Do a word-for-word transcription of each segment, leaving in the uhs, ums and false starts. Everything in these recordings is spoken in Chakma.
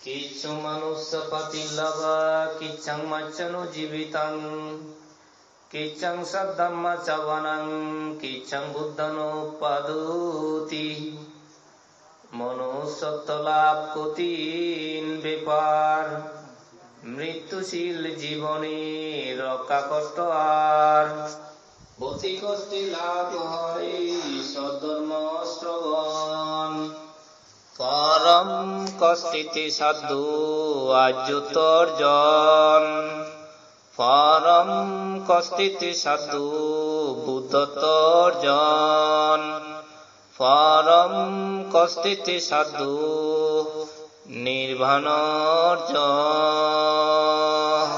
Kiccang manussa patilabha, kiccang macchanu jibitang, kiccang saddhammacavanang, kiccang buddhanuppaduti. মনুষ্যত্ব লাভ কঠিন ব্যাপার, মৃত্যুশীল জীবনে রক্ষা কষ্ট আর। অতি কষ্টে লাভ হয় সদ্ধর্ম শ্রবণ। পরম কষ্টেতে সাধু আর্যত্ব অর্জন। পরম কষ্টেতে সাধু বুদ্ধত্ব অর্জন। পরম কষ্টেতে সাধু নির্বাণ অর্জন।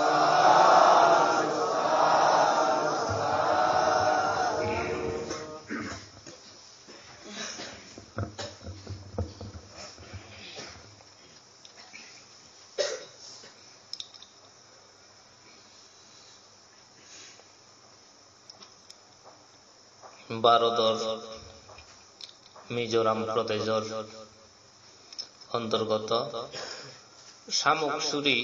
Bharodor Mizoram Prodeshor ontorgoto Samuksuri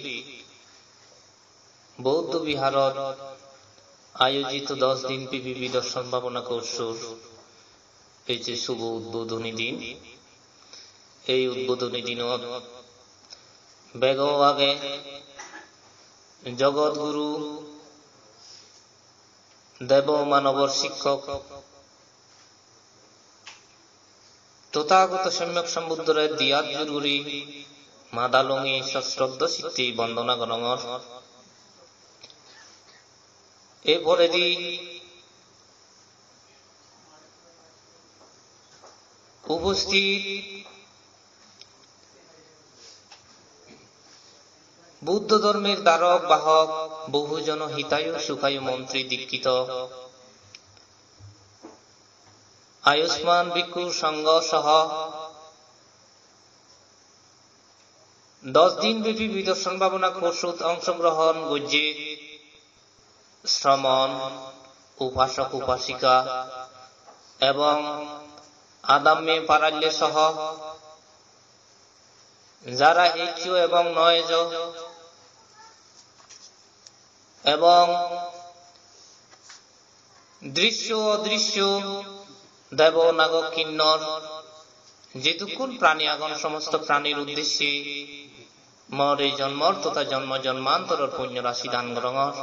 Bouddho Biharot ayojito dos din pibi bidorshan bhabona korsor ei je subo udbodhoni din, ei udbodhoni dinot bego age Jogot Guru, Debo Manobor Sikkok, Tothagoto Somyok Sambuddhore diyat jur guri mada lungi sosroddho chitte bondona gorongor. Er poredi ubosthit Buddho dhormer dharok bahok, bohu jono hitayu sukhayu montri dikkito Ayushman Bhikkhu Sangho soho dos din byapi bidorshan bhabona korsot ongshogrohon gojje sramon, upasok upasika ebong adamme paralye soho jara eccho ebong no ejo ebong drishyo odrishyo debo nago kinnor jedukkun prani agon somosto pranir uddeshye mor ei jonmor totha jonmo jonmantoror punyo rasi dan gorongor.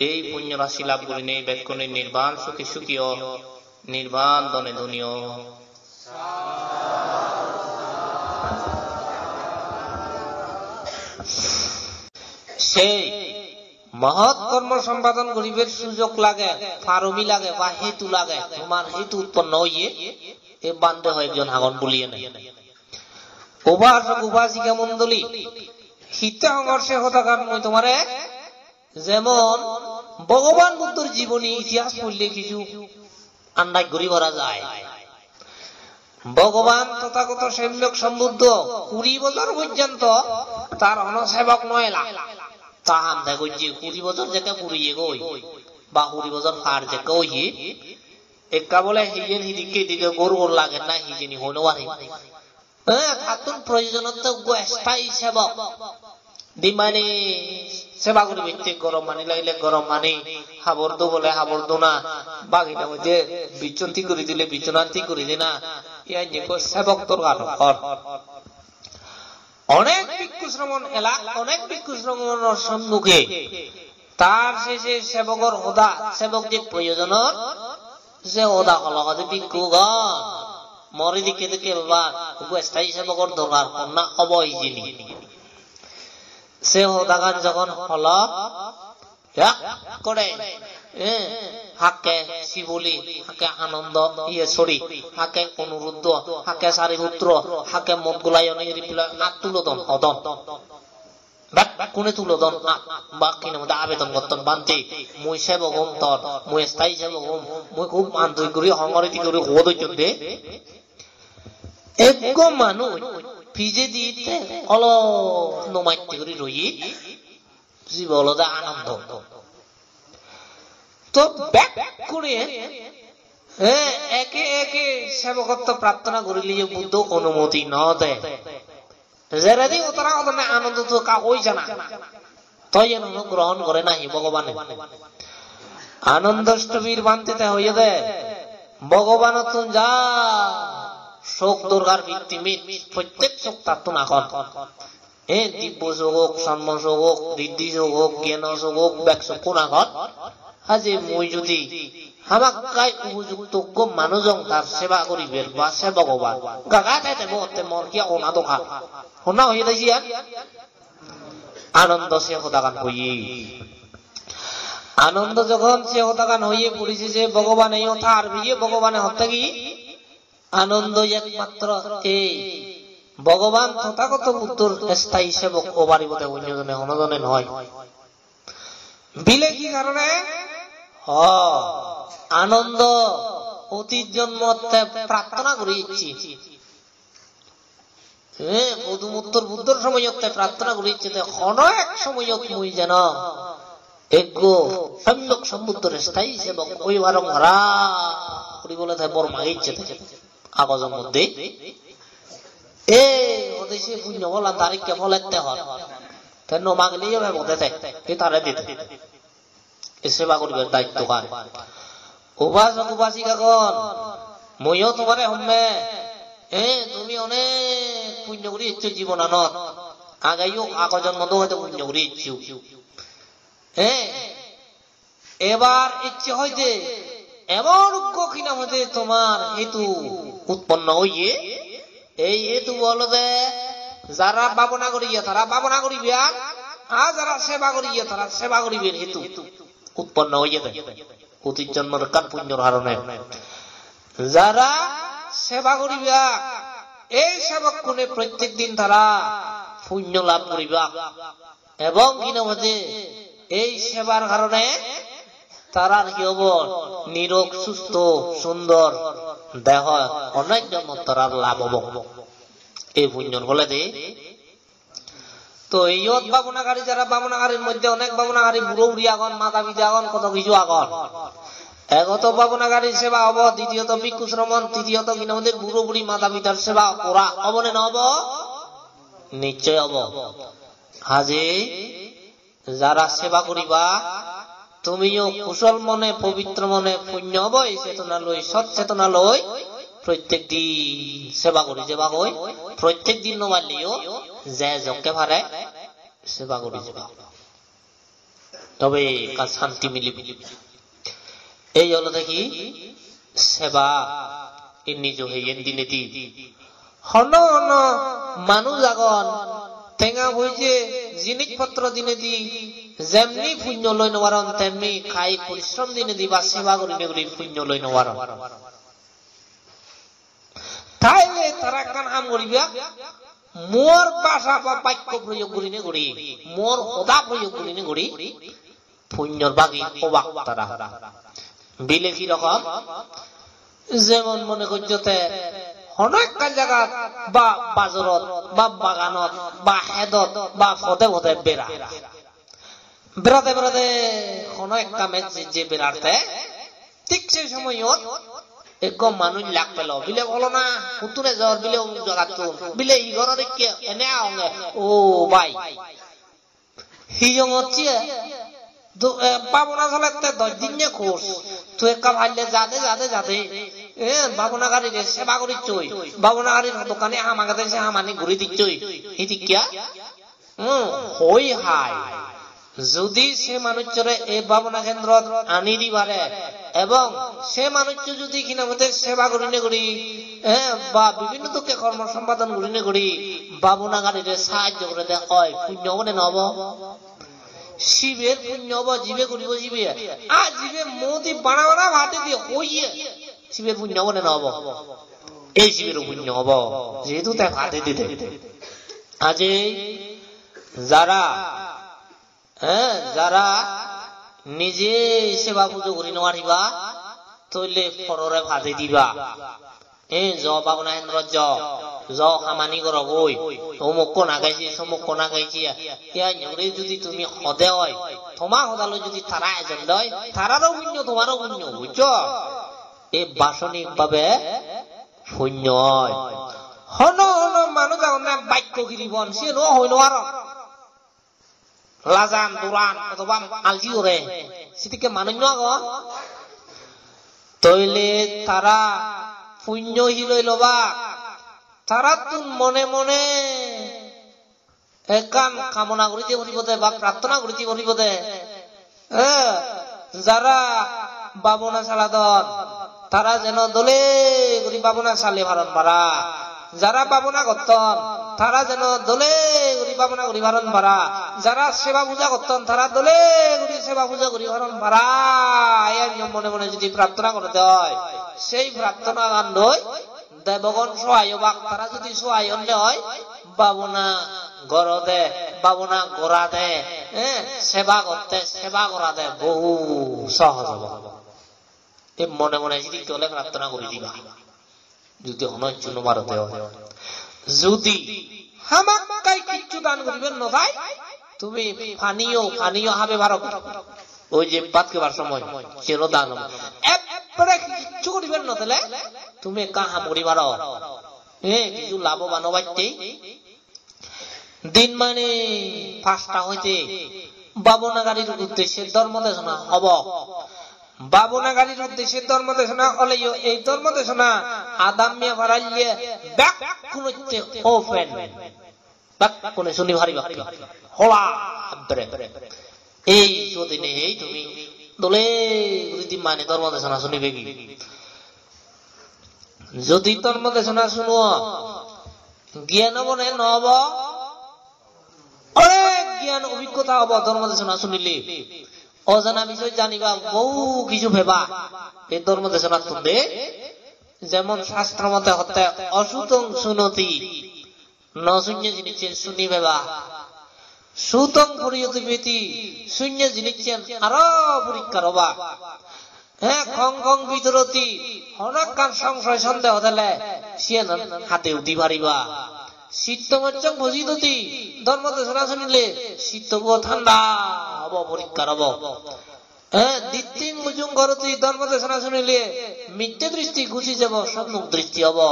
Ei punyo rasi lab gurinei bekkune nirban suki suki o, nirban dhone dhoni o. Sei mohot kormo sompadon guribar sujog lage, paromi lage ba hetu lage, tomar hetu utponno oye, e bhante hoyekjon agon buli enei. Upasok upasika mondoli, hitte hongor se hodagan mui tomare, jemon Bhogoban Buddhor jiboni itihas poille hissu andaj guri para jai. Bhogoban Tothagoto Somyok Sambuddho kuri bojor porjonto tar hono sebok no ela. Ta ham de gojje kuri bojor jekke puriye goi, ba kuri bojor par jekke oye, ekka bole hiyen hidikke hidikke gor gor lager na hijeni hoi no parim. Eh, tattun proyojonotte ekko esthayi sebok. Dimani seba guribatte gorom pani lagile gorom pani, habor dubole habor duna, bagine moddhe bichon thik guri dile bichonan thik guri dena, iyan ekko sebok dorkar hor. Onek bhikkhu sromon ela, onek bhikkhu sromonor sommuge tar se se sebogor hoda, sebok je proyojonor se hoda holo hode bhikkhugon, mor idikke dikke baba, ekko esthayi sebogor dorkar honna obo hijeni. Se hodagan jogon holo, ekkore, eh, hakke Sibuli, hakke Anando, iye, sorry, hakke Onuruddho, hakke Sariputro, hakke Modgulayon, iri pila at tulodon, hodon. Bekkune tulodon, at, ba, hi nang hoide abedon gotton, "Bhante, mui sebok om tor, mui esthayi sebok om, mui hub andoj guri hongor iti guri huo dojjon de." Ekko manuj pijedi te olo no matte guri roye, jibe olode Anando. To bekkune E, eke eke sebokotto prarthona gurileyo Buddho onumoti no de. Jeredi otara odone Anondo to ka oi jana. To yen onugrohon gore nahi Bhogobane. Anondosthobir bhantite hoyede, Bhogobanottun ja sok dorkar pittimit, prottek sok tattun agon. E dibbo sok ok, sommo sok ok, riddhi sok ok, gyano sok ok, bek sokkun agon. Haje mui judi hamakkai upojukto ekko manuj ong tar seba guribar ba se Bhogoban. Gaga te te bo te mor kiya ona doka. Honna hoye de siyan? Anondo se hodagan hoye. Anondo jokhon se hodagan hoye puri sese Bhogobane yo tar biye Bhogobane hotte ki? Anondo ekmatro ei Bhogoban Tothagoto Buddhor esthayi sebok obar ibote onyo jone hono jone noi. Bile hi karone? Ho, Anondo otit jonmotte prarthona guri icche. He, Podumuttor Buddhor somoyotte prarthona guri icche te hono ek somoyot mui jeno ekko samyak sambuddhor esthayi sebok oi parong para guri bole te bor magi icche te. Agojo moddhe. E, ode se punyo pholan tar ikke pholette hor. Te no magileyo pebode te. Te tare dide. E seba guribar daitto kar? Upasok upasikagon, muiyo tomare homme, e, tumi onek punyo guri eccho jibonanot. Ageyo ago jonmo do hoyto punyo guri eccho. E, ebar ecche hoide, emon ukko hinam hoide tomar hetu utponno oye, ei hetu olode jara bhabona guriye tara bhabona guribe, ar jara seba guriye tara seba guriber hetu utponno oyede. Otit jonmor ekkan punyor harone. Jara seba guribak, ei sebokkune prottek din tara punyo lab guribak. Ebong hinam hoide ei sebar harone tarar hi obo? Nirog, susto, sundor deho, onek jonmot tarar lab obo. Ei punyor pholedi. To iyot bhabonagari, jara bhabonagarir moddhe onek bhabonagari buro buri agon, mata pita agon, koto hissu agon. Egoto bhabonagarir seba obo, ditiyoto bhikkhu sromon, titiyoto hinam hoide buro buri mata pitar seba gora obo ne no obo? Nischoi obo. Haje jara seba guriba, tumiyo kusol mone, pobitro mone, punyo obo ei chetona loi, sot chetona loi, prottek din seba guri jebagoi, prottek din no parleyo, je jokke pare, seba guri jebagoi. Tobe ekka santi milibo. Ei olode hi? Seba. Inni jo heyen dinedi. Hono hono manuj agon, tenga poije, jinis potro dinedi, jemni punyo loi no paron, temni kayik porishrom dinedi ba seba gurinei guri punyo loi no paron. Taile tara ekkan ham guriba, muor bhasha ba bakko proyog gurinei guri, muor hoda proyog gurinei guri, punyor bagi obak tara. Bile hi rokom? Jemon mone gojjo te hono ekkan jagat ba bajorot ba baganot ba hedot ba pode pode bera. Berade berade hono ekka mej je berarte, thik se somoyot ekko manuj lak pelo. Bile bolo na, huttun ejor, bile omuk jagattun, bile hi goror ikke, ene agonge. O bhai, hiyongot siye do-, eh, bhabona solette dosh dinne course. Tui ekka palle jade, jade, jade. Eh, bhabonagarire seba gurichchoi. Bhabonagarir hodokkani ham agede se hamani guri dichchoi. Hidikke? Hmm, hoi hai. Judi se manuchchore ei bhabona kendrot ani di pare, ebong se manuchcho judi hinamode seba gurine guri, eh, ba bibhinno dokke kormo sompadon gurine guri, bhabonagarire sahajjo gorede oi, punyo obo ne no obo? Siber punyo obo, jibe guribo sibe. Ar jibe mudi bana bana bhate diye hoye, siber punyo obo ne no obo? Ei sibero punyo obo, jehetu te bhate dide. Ajei jara, eh, jara nije seba pujo guri no pariba, toile porore bhate diba. Eh, jo bhabona kendrot jo, jo hamani gorogoi, omukko na gaisi, somukko na gaisi, iyan guri judi tumi hode oi, toma hodaloi judi tara ejon doi, tararo punyo, tomaro punyo, bujjo? Ei basonik bhabe punyo oi. Hono hono manuj agonne bakko giribon, siyen o hoi no paron. Lajan, duran, otoba alji gore. Sidikke manuj no agon? Toile tara punyo hi loi lobak? Tarattun mone mone ekkan kamona guri de puribo de ba prarthona guri de puribo de. Eh, jara babona saladon, tara jeno dole guri babona sale paron para. Jara babona gotton, tara jeno dole guri babona guri paron para. Jara seba puja gotton, tara dole guri seba puja guri paron para. Iyan mone mone judi prarthona gorede oi, sei prarthona gan loi debogon sohai obak, tara judi sohai onde oi, babona gorode, babona gorade, eh, seba gotte, seba gorade bohu sohoj obo. Ei mone mone sidikke ole prarthona guri diba. Judi hono hissu no parode oi. Judi hamakkai hissu dan guribar no thai, tumi paniyo, paniyo habe paro. Oi je bhat hebar somoy, seno dan obo. Ekbare hissu guribar no thele, tumi ekka ham guri paro. Eh, hissu labhoban obatte. Din mane pasta hoite bhabonagarir uddeshe dhormo desona obo. Bhabonagarir uddeshe dhormo desona oleyo ei dhormo desona adammiya paralle bekkunotte open. Bekkune suni pariba. Hola bere. Ei jodi nei ei tumi dole guri din mane dhormo desona sunibegi. Jodi dhormo desona suno, gyan obo ne no obo? Onek gyan obhiggota obo dhormo desona sunile. Ojana bisoy janiba, bohu hissu peba ei dhormo desonattun de. Jemon shastro mote hotte, "Osutong sunoti." No sunne jinissen suni peba. Sutong puriyodipeti, sunne jinissen aro porikkar oba. He, kong kong bitoroti, hono ekkan songsoi sondeho thele, siyen hade udi pariba. Sitto moccong bosidoti, dhormo desona sunile, sittobo thanda obo, porikkar obo. Eh, ditting mujung goroti dhormo desona sunile, mitte dristi guji jebo, sommuk dristi obo.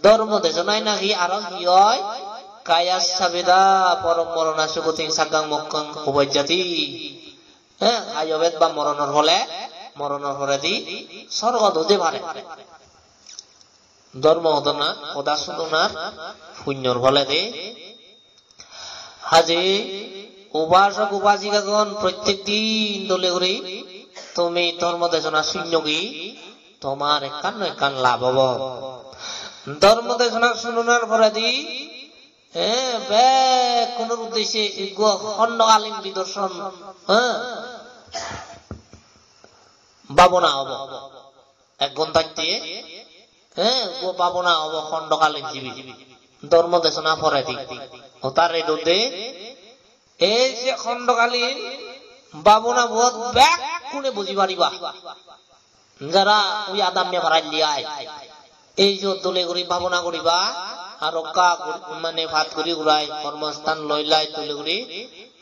Dhormo desonai naki aro hi oi? Kayassa veda porom morona sugoting saggang mokkang upajjati. Eh, kayo bed ba moronor phole, moronor poredi sorgot udi pare. Dhormo hodona, hoda sunonar punyor phole de. Haje upasok upasikagun prottek din dole guri tumi dhormo desona sunnogi, tomar ekkan noi ekkan lab obo. Dhormo desona sunonar poredi, eh, bekkunor uddeshe ekko khondokalin bidorshan, eh, bhabona obo. Ek ghontatte, eh, ekko bhabona obo khondokalin jibi. Dhormo desona poredi. Hotare dode, ei je khondokalin bhabona bot bekkune buji pariba. Jara ui adammiya paralle ai. Ei je dole guri bhabona guriba, arokka gur-, mane pat guri gurai, kormosthan loi lai dole guri,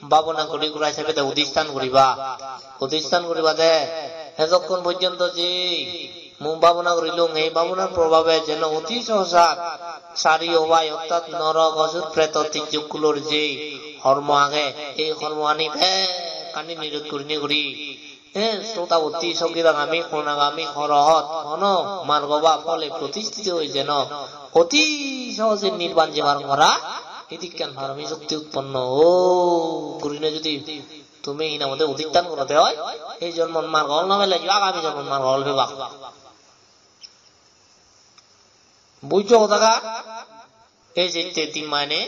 bhabona guri gurai sebede udistan guriba. Udistan guribade, hedokkon porjonto je mui bhabona gurilung, ei bhabonar probhabe jeno oti sohosat sari obai, ortat norok, osur, preto, tijjok kulor je hormo age, ei hormoani bekkani nirot gurinei guri, eh, srotapotti, sogidagami, onagami, orohot, hono margo ba phole protistito oi jeno oti sohoje nirban jebar gora, idikken parami shokti utponno o gurine judi tumi hinamode udistan gorode oi, ei jonmot margo phol no peleyo agami jonmot margo phol peba. Bujjo hodagan? Ei je te din mane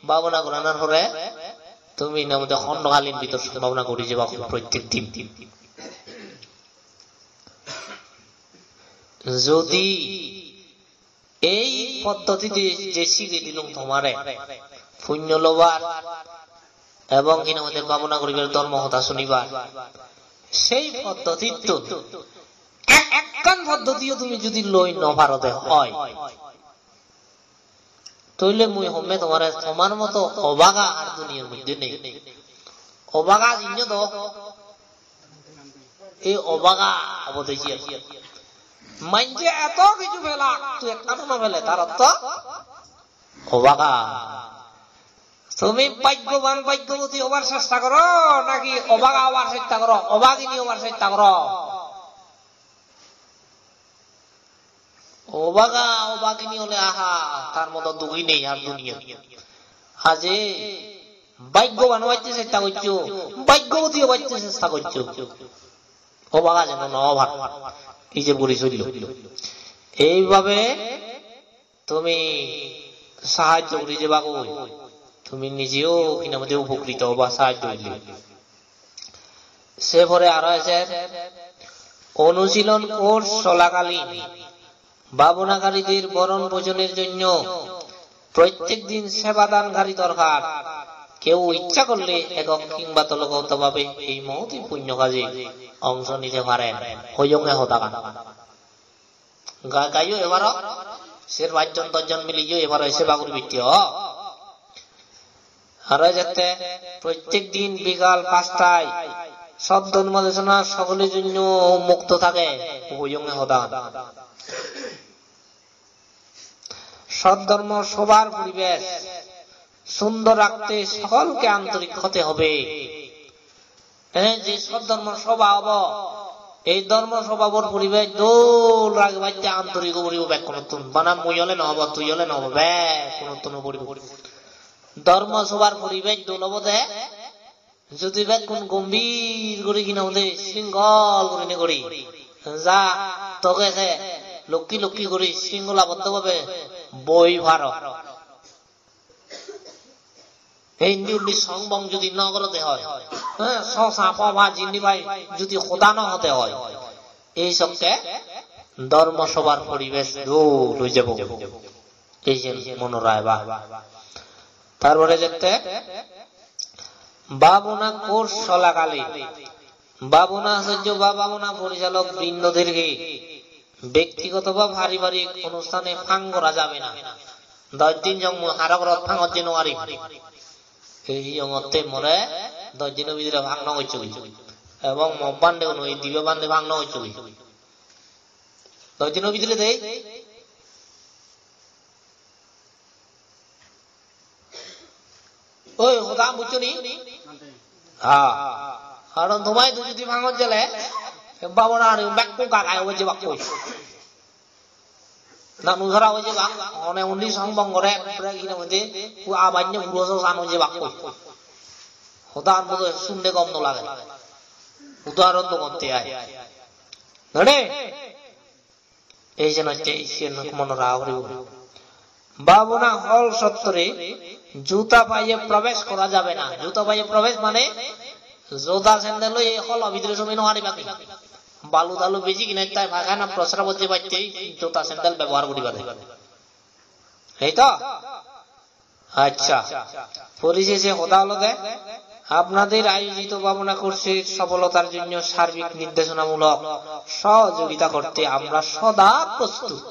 bhabona goranar pore tumi hinamode khondokalin bidorshan bhabona guri jeba prottek din. Jodi ei poddotidi je sigei dilung tomare, punyo lobar ebong hinamode bhabona guribar, dhormo hoda sunibar, sei poddotittun ek-, ekkan poddotiyo tumi judi loi no parode oi, toile mui homme tomare, tomar moto obaga ar duniyar moddhe nei. Obaga jinno do, ei obaga obode jiyan. Manje eto hissu pelak, tui ekkan no pele, tar ortho obaga. Tumi bhaggoban, bhaggoboti obar chesta goro, naki obaga obar chesta goro, obagini obar chesta goro? Obaga, obagini ole aha, tar moto dugi nei ar duniyot. Aje bhaggoban obatte chesta goccho, bhaggoboti obatte chesta goccho. Obaga jeno no obar. Ijeb guri sollo. Eibabe tumi sahajjo guri jebagoi. Tumi nijeyo hinamode upokrito oba sahajjo golle. Se pore aro ejer, অনুশীলন কোর্স চলাকালীন ভাবনাকারীদের ভরণ পোষণের জন্য প্রত্যেক দিন সেবাদানকারী দরকার। কেউ ইচ্ছা করলে একক কিংবা দলগতভাবে এই মহতী পুণ্য কাজে অংশ নিতে পারেন। Hoyonge hodagan. Ga-, gaiyo ebaro, ser pachjon dochjon miliyo ebaro seba guribatte o. Aro ejette, prottek din bigal pachtai sot dhormo desona sokole jonno unmukto thake, hoyonge hoda. সৎ ধর্ম সভার পরিবেশ সুন্দর রাখতে সকলকে আন্তরিক হতে হবে। He, je sot dhormo sobha obo, ei dhormo sobhabor poribesh dol ragebatte antorik obo poribo bekkunottun. Bana mui ole no obo, tui ole no obo, bekkunottun obo poribo. Dhormo sobhar poribesh dol obode, jodi bekkun gombhir guri hina hoide sringkhol gurinei guri, ja toge se lokki lokki guri sringkholaboddho bhabe boi paro. Ei indi undi song bong judi no gorode hoi, he, so sa po ba jindi bai judi hoda no hode hoi, ei sokke dhormo sobhar poribesh dol oi jebo. Ei je monot raiba. Tar pore jette bhabona course চলাকালীন ভাবনা আচার্য বা ভাবনা পরিচালক বৃন্দদেরকে ব্যক্তিগত বা পারিবারিক অনুষ্ঠানে ফাং করা যাবে না। Dosh din jong mui haro gorot fangot jei nw parim. Ei hiyongotte more dosh dino bidire fang nw gocchogoi. Ebong mo bhantegun oi dibe bhante fang nw gocchogoi. Dosh dino bidire dei. Oi, hoda bujjo ni? Ha. Karon tomar idu judi fangot jele, bhabona ani bekku gagai obo je bakkoi. Nanu sara oye bang, one undi song bong gore, pura hina hoide, u abanye uro so san oye bakkoi. Hoda an bodo sunde gom no lage. Udahoron do gotte ai. Nade? Ei jenotte siyen monot raga poribo. ভাবনা হল চত্বরে জুতা পায়ে প্রবেশ করা যাবে না। জুতা পায়ে প্রবেশ মানে joda sandal loi ei holo bidire somi nw pariba ki? Balu talu biji kinai tai pakhana prosrabot jebatte jota sandal bebohar guriba de. Ei to? আচ্ছা, পরিশেষে কথা হলো যে, আপনাদের আয়োজিত ভাবনা কোর্সের সফলতার জন্য সার্বিক নির্দেশনামূলক সহযোগিতা করতে আমরা সদা প্রস্তুত।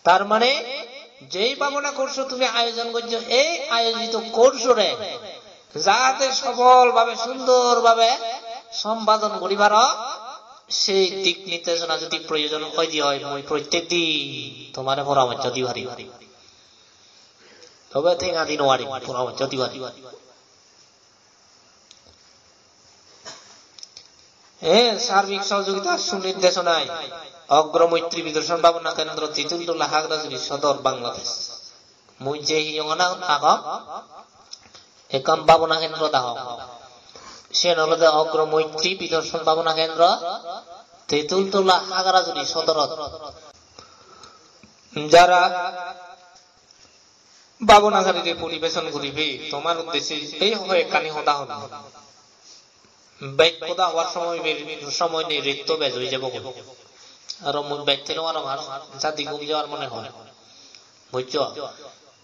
তার মানে, যেই ভাবনা কোর্স তুমি আয়োজন করছো, এই আয়োজিত কোর্সরে যাতে সফলভাবে, সুন্দরভাবে সম্পাদন করি পারো, সেই দিক নির্দেশনা যদি প্রয়োজন হয়, দি হয়, মই প্রত্যেক দিন তোমার পরামর্শ দি পারি। তবে ঠেঙা দি নু পারি, পরামর্শ দি পারি। এ সার্বিক সহযোগিতা সুনির্দেশনায় অগ্রমৈত্রী বিদর্শন ভাবনা কেন্দ্র, তেঁতুলতলা, খাগড়াছড়ি সদর, Bangladesh. Mui je hiyonganot agong, ekkan bhabona kendro dagong. Siyen olode Agromoitri Bidarson Bhabona Kendro, Tetul Tola, Hagarajuri Sodorot. Jara bhabona karire poribeson guribe, tomar uddesye ei hoyekkani hoda hobo. Bej hoda hobar somoy be-, somoy nei, retto bej oi jebo goi. Aro mui bej hei no parong, ar jadi ghum jebar mone hoy. Bujjo?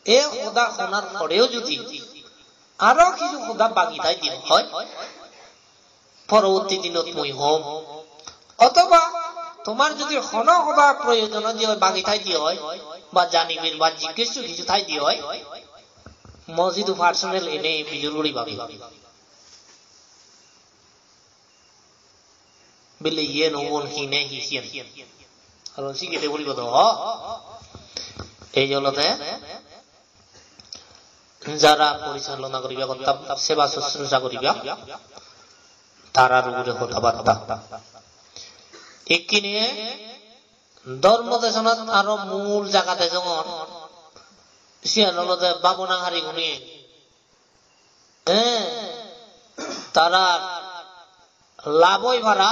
E hoda honar poreo jodi aro hissu hoda bagi thai de oi, poroborti dinot mui hom. Othoba tomar jodi hono hoda proyojon oi de oi, bagi thai de oi, ba janibar ba jiggeso hissu thai de oi, mo jidu personal ene bijor guriba. Bile iyen ubon hi ne hi siyen. Karon sigede puribo do. Ei olode jara porichalona guriba, orthat seba sushrusa guriba, tarar ugure hoda batta. Ikkine dhormo desonat aro mul jaga dejongor, siyan olode bhabonagari gune, eh, tarar lab oi para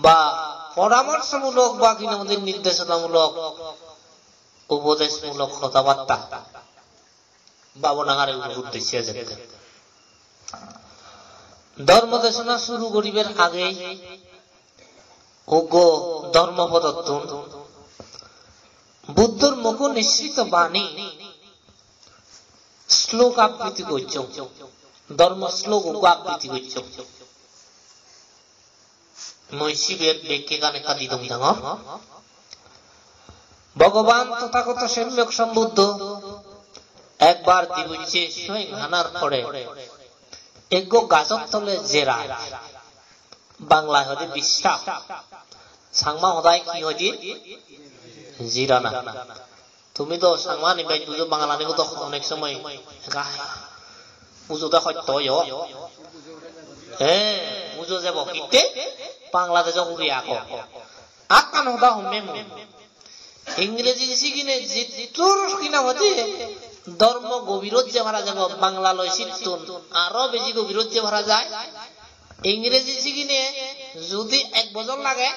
ba poramorsomulok ba hinamodi nirdesonamulok, ubodesmulok hoda batta. Bhabonagari gune uddesye ejette. Dhormo desona suru guribar agei uggo dhormo podottun Buddhor mukho nissrito bani slok abriti gocchong. Dhormo slok uggo abriti gocchong. Mui siber bekkegan ekka didong dangor. Bhogoban Tothagoto Samyak Sambuddho ekbar dibujje soyeng hanar pore ekko gajor tole jerai. Bangla hoide bisram. Changma hodai hi hoide? Jirana. Tumi do Changmani bej bujo, Bangalani do onek somoy ekka bujo de hosto oyo. He, bujo jebo hitte? Bangladesh-o guri ago. Ekkan hoda homme mui. Ingreji sigine jittur hina hoide dhormo gobirot je para jebo, Bangla loi sittun aro beji gobirot je para jai. Ingreji sigine judi ek bojor lage,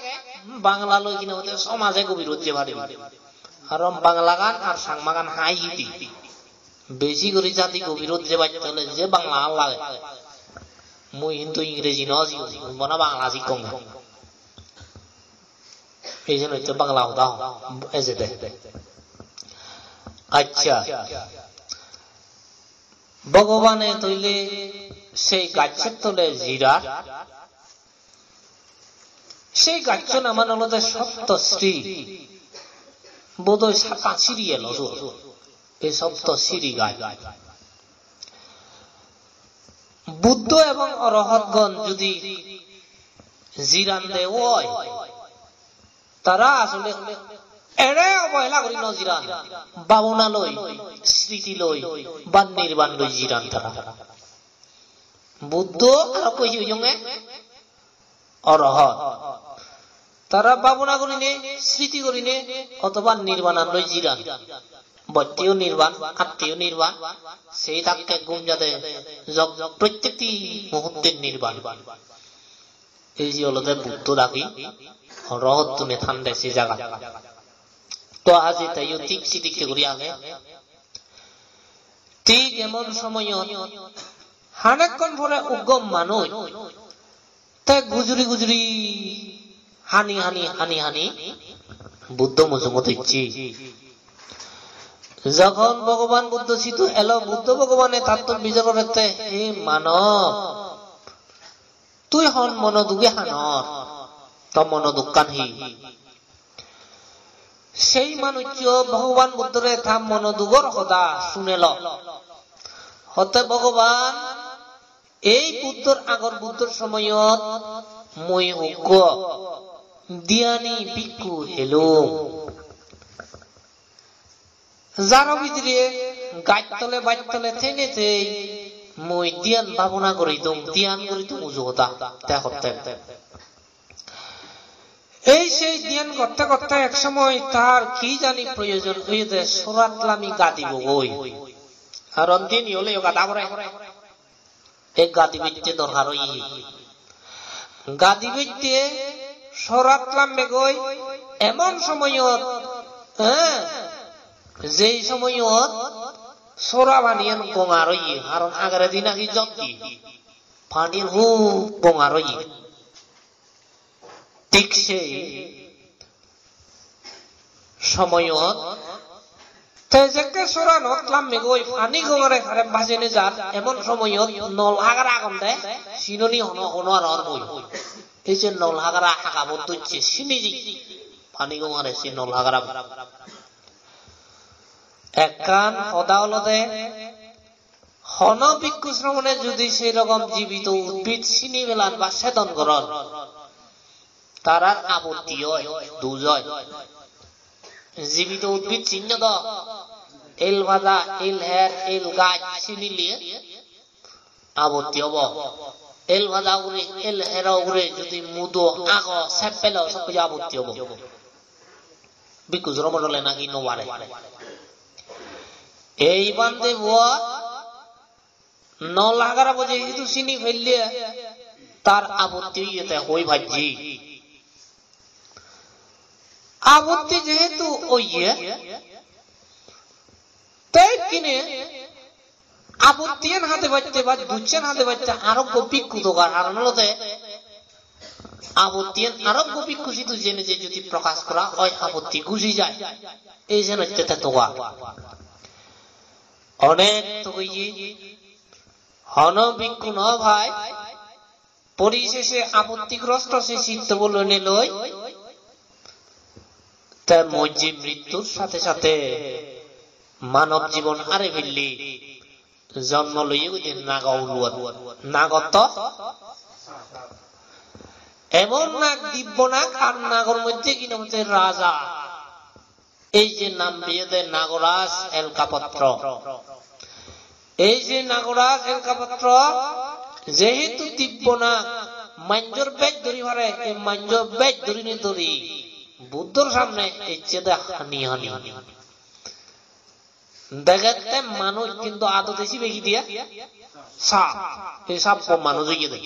Bangla loi hina hoide somaje gobirot je paribe. Karon Banglagan ar Changmagan hai hidi. Besi guri jadi gobirot jebatte ole je Bangla an lage. Mui hintu Ingreji no sigong, bana Bangla sikkong. Ei jenotte Bangla hoda hon, ejede. Accha. Bhogobane toile sei gacchor tole jirar. Sei gaccho naman olode Saptasri. Bodoi satan siri elo sot. Ei Saptasri gach. Buddho ebong Orohotgon judi jiran de oi, tara asole ere obohela guri no jiran, bhabona loi, sriti loi, ba nirban loi jiran tara. Buddho aro koi hoyonge Orohot. Tara bhabona gurine, sriti gurine, otoba nirbanan loi jiran. Boccheyo nirban, atteyo nirban, sei takke gum jade jog, prottekti muhutte nirban. Ei je olode Buddho dagi, Orohottune thande se jagat. To aji teyo thik sidikke guri age. Thik emon somoyot hanekkon pore uggo manuj te gujuri gujuri hani hani hani hani Buddho mujungot ecche. Jokhon Bhogoban Buddho sidu elo, Buddho Bhogobane tattun bijor gorette, "He manob, tui hon mono duge hanor? To mono dukkan hi?" Sei manuccho Bhogoban Buddhore ta mono dugor hoda sunelo. Hotte, "Bhogoban, ei Buddhor, agor Buddhor somoyot mui uggo dhyani bhikkhu elung. Jaro bidire gaj tole, baj tole thei ne thei mui dhyan bhabona guridung, dhyan guridung uju hoda." Te hotte, ei sei dhyan gotte gotte ek somoy tar ki jani proyojon oyede, sorat lami gadibogoi. Karon dhini oleyo gada pore. Ei gadi bette dorkar oye. Gadi bette sorat lambegoi emon somoyot, eh, jei somoyot sora paniyan gongar oye, karon agere di naki jot di paniyan hub gongar oye. Thik sei somoyot te jekke soranot lammegoi pani gongare tare bajei nejar, emon somoyot nol hagara agonde, sinoni hono, hono aro or boi. Ei je nol hagara hagabot docche, sini je pani gongare se nol hagara. Ekkan hoda olode, hono bhikkhu sromone judi sei rokom jibito udbid sini pelan ba sedon goron, Tarar abotti oi, duj oi. Jibito udbid sinno do, el pada, el her, el gaj sinile abotti obo. El pada ugure, el hero ugure judi mudo ago, seppelo, soppeyo abotti obo. Bhikkhu sromon ole naki no pare. Ei bhante bo no lagarabo jehetu sini pelle tar abotti oye te hoi pajje. Abotti jehetu oye, te ikkine abottiyan hade batte ba dujjan hade batte arokko bhikkhu dogar, karon olode abottiyan arokko bhikkhu sidu jene je jodi prokash gora oi, abotti guji jai. Ei jenotte te toga. Onek togeye, hono bhikkhu no pai. Porisese apottigrosto se chittobo loinei loi te mojje, mrittur sathe sathe manob jibon hare pelle jonmo loye goi de nago uluot. Nagotto emon nag, dibbo nag, ar nagor moddhe hinang hoide raja. Ei je nam biyede Nagoraj Elkapotro. Ei je Nagoraj Elkapotro, jehetu dibbo nag, manjor bej dhuri pare, ei manjor bej dhurinei dhuri Buddhor samne ecche de hani hani. Degette manuj, hintu adote sibe hi diye? Sap. Ei sappo manuj oye de.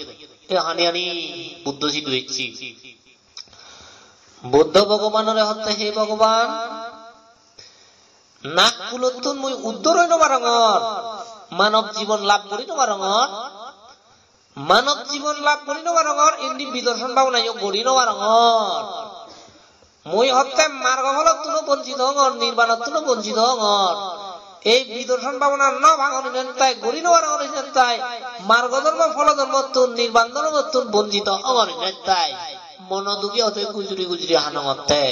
Ei hani hani Buddho sidu ecche. Buddho Bhogobanore hotte, "He Bhogoban, nagkulottun mui uddor oi no parongor, manob jibon lab guri no parongor, manob jibon lab guri no parongor, indi bidorshan bhabonayo guri no parongor. Mui hotte margo pholottun o bonchito ongor, nirbanottun o bonchito ongor. Ei bidorshan bhabona no pangor hinettai, guri no parongor hinettai, margo dhormo pholo dhormottun, nirban dhormottun bonchito ongor hinettai. Mono duge hotte gujuri gujuri hanongotte."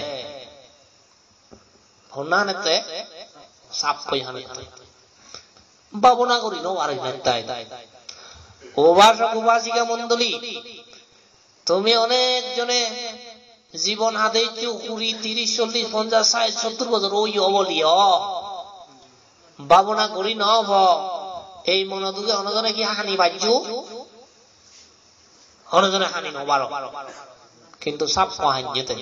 Honna hanette? Sappoi hanette. Bhabona guri no pare hinettai. Upasok upasika mondoli, tumi onek jone jibon hadeccho, kuri, tiris, chollis, ponchas, sait, sottur bojor oye obo liyo. Bhabona guri no po. Ei mono duge hono jone hi hani pajjo? Hono jone hani no paro. Hintu sappo hanye te.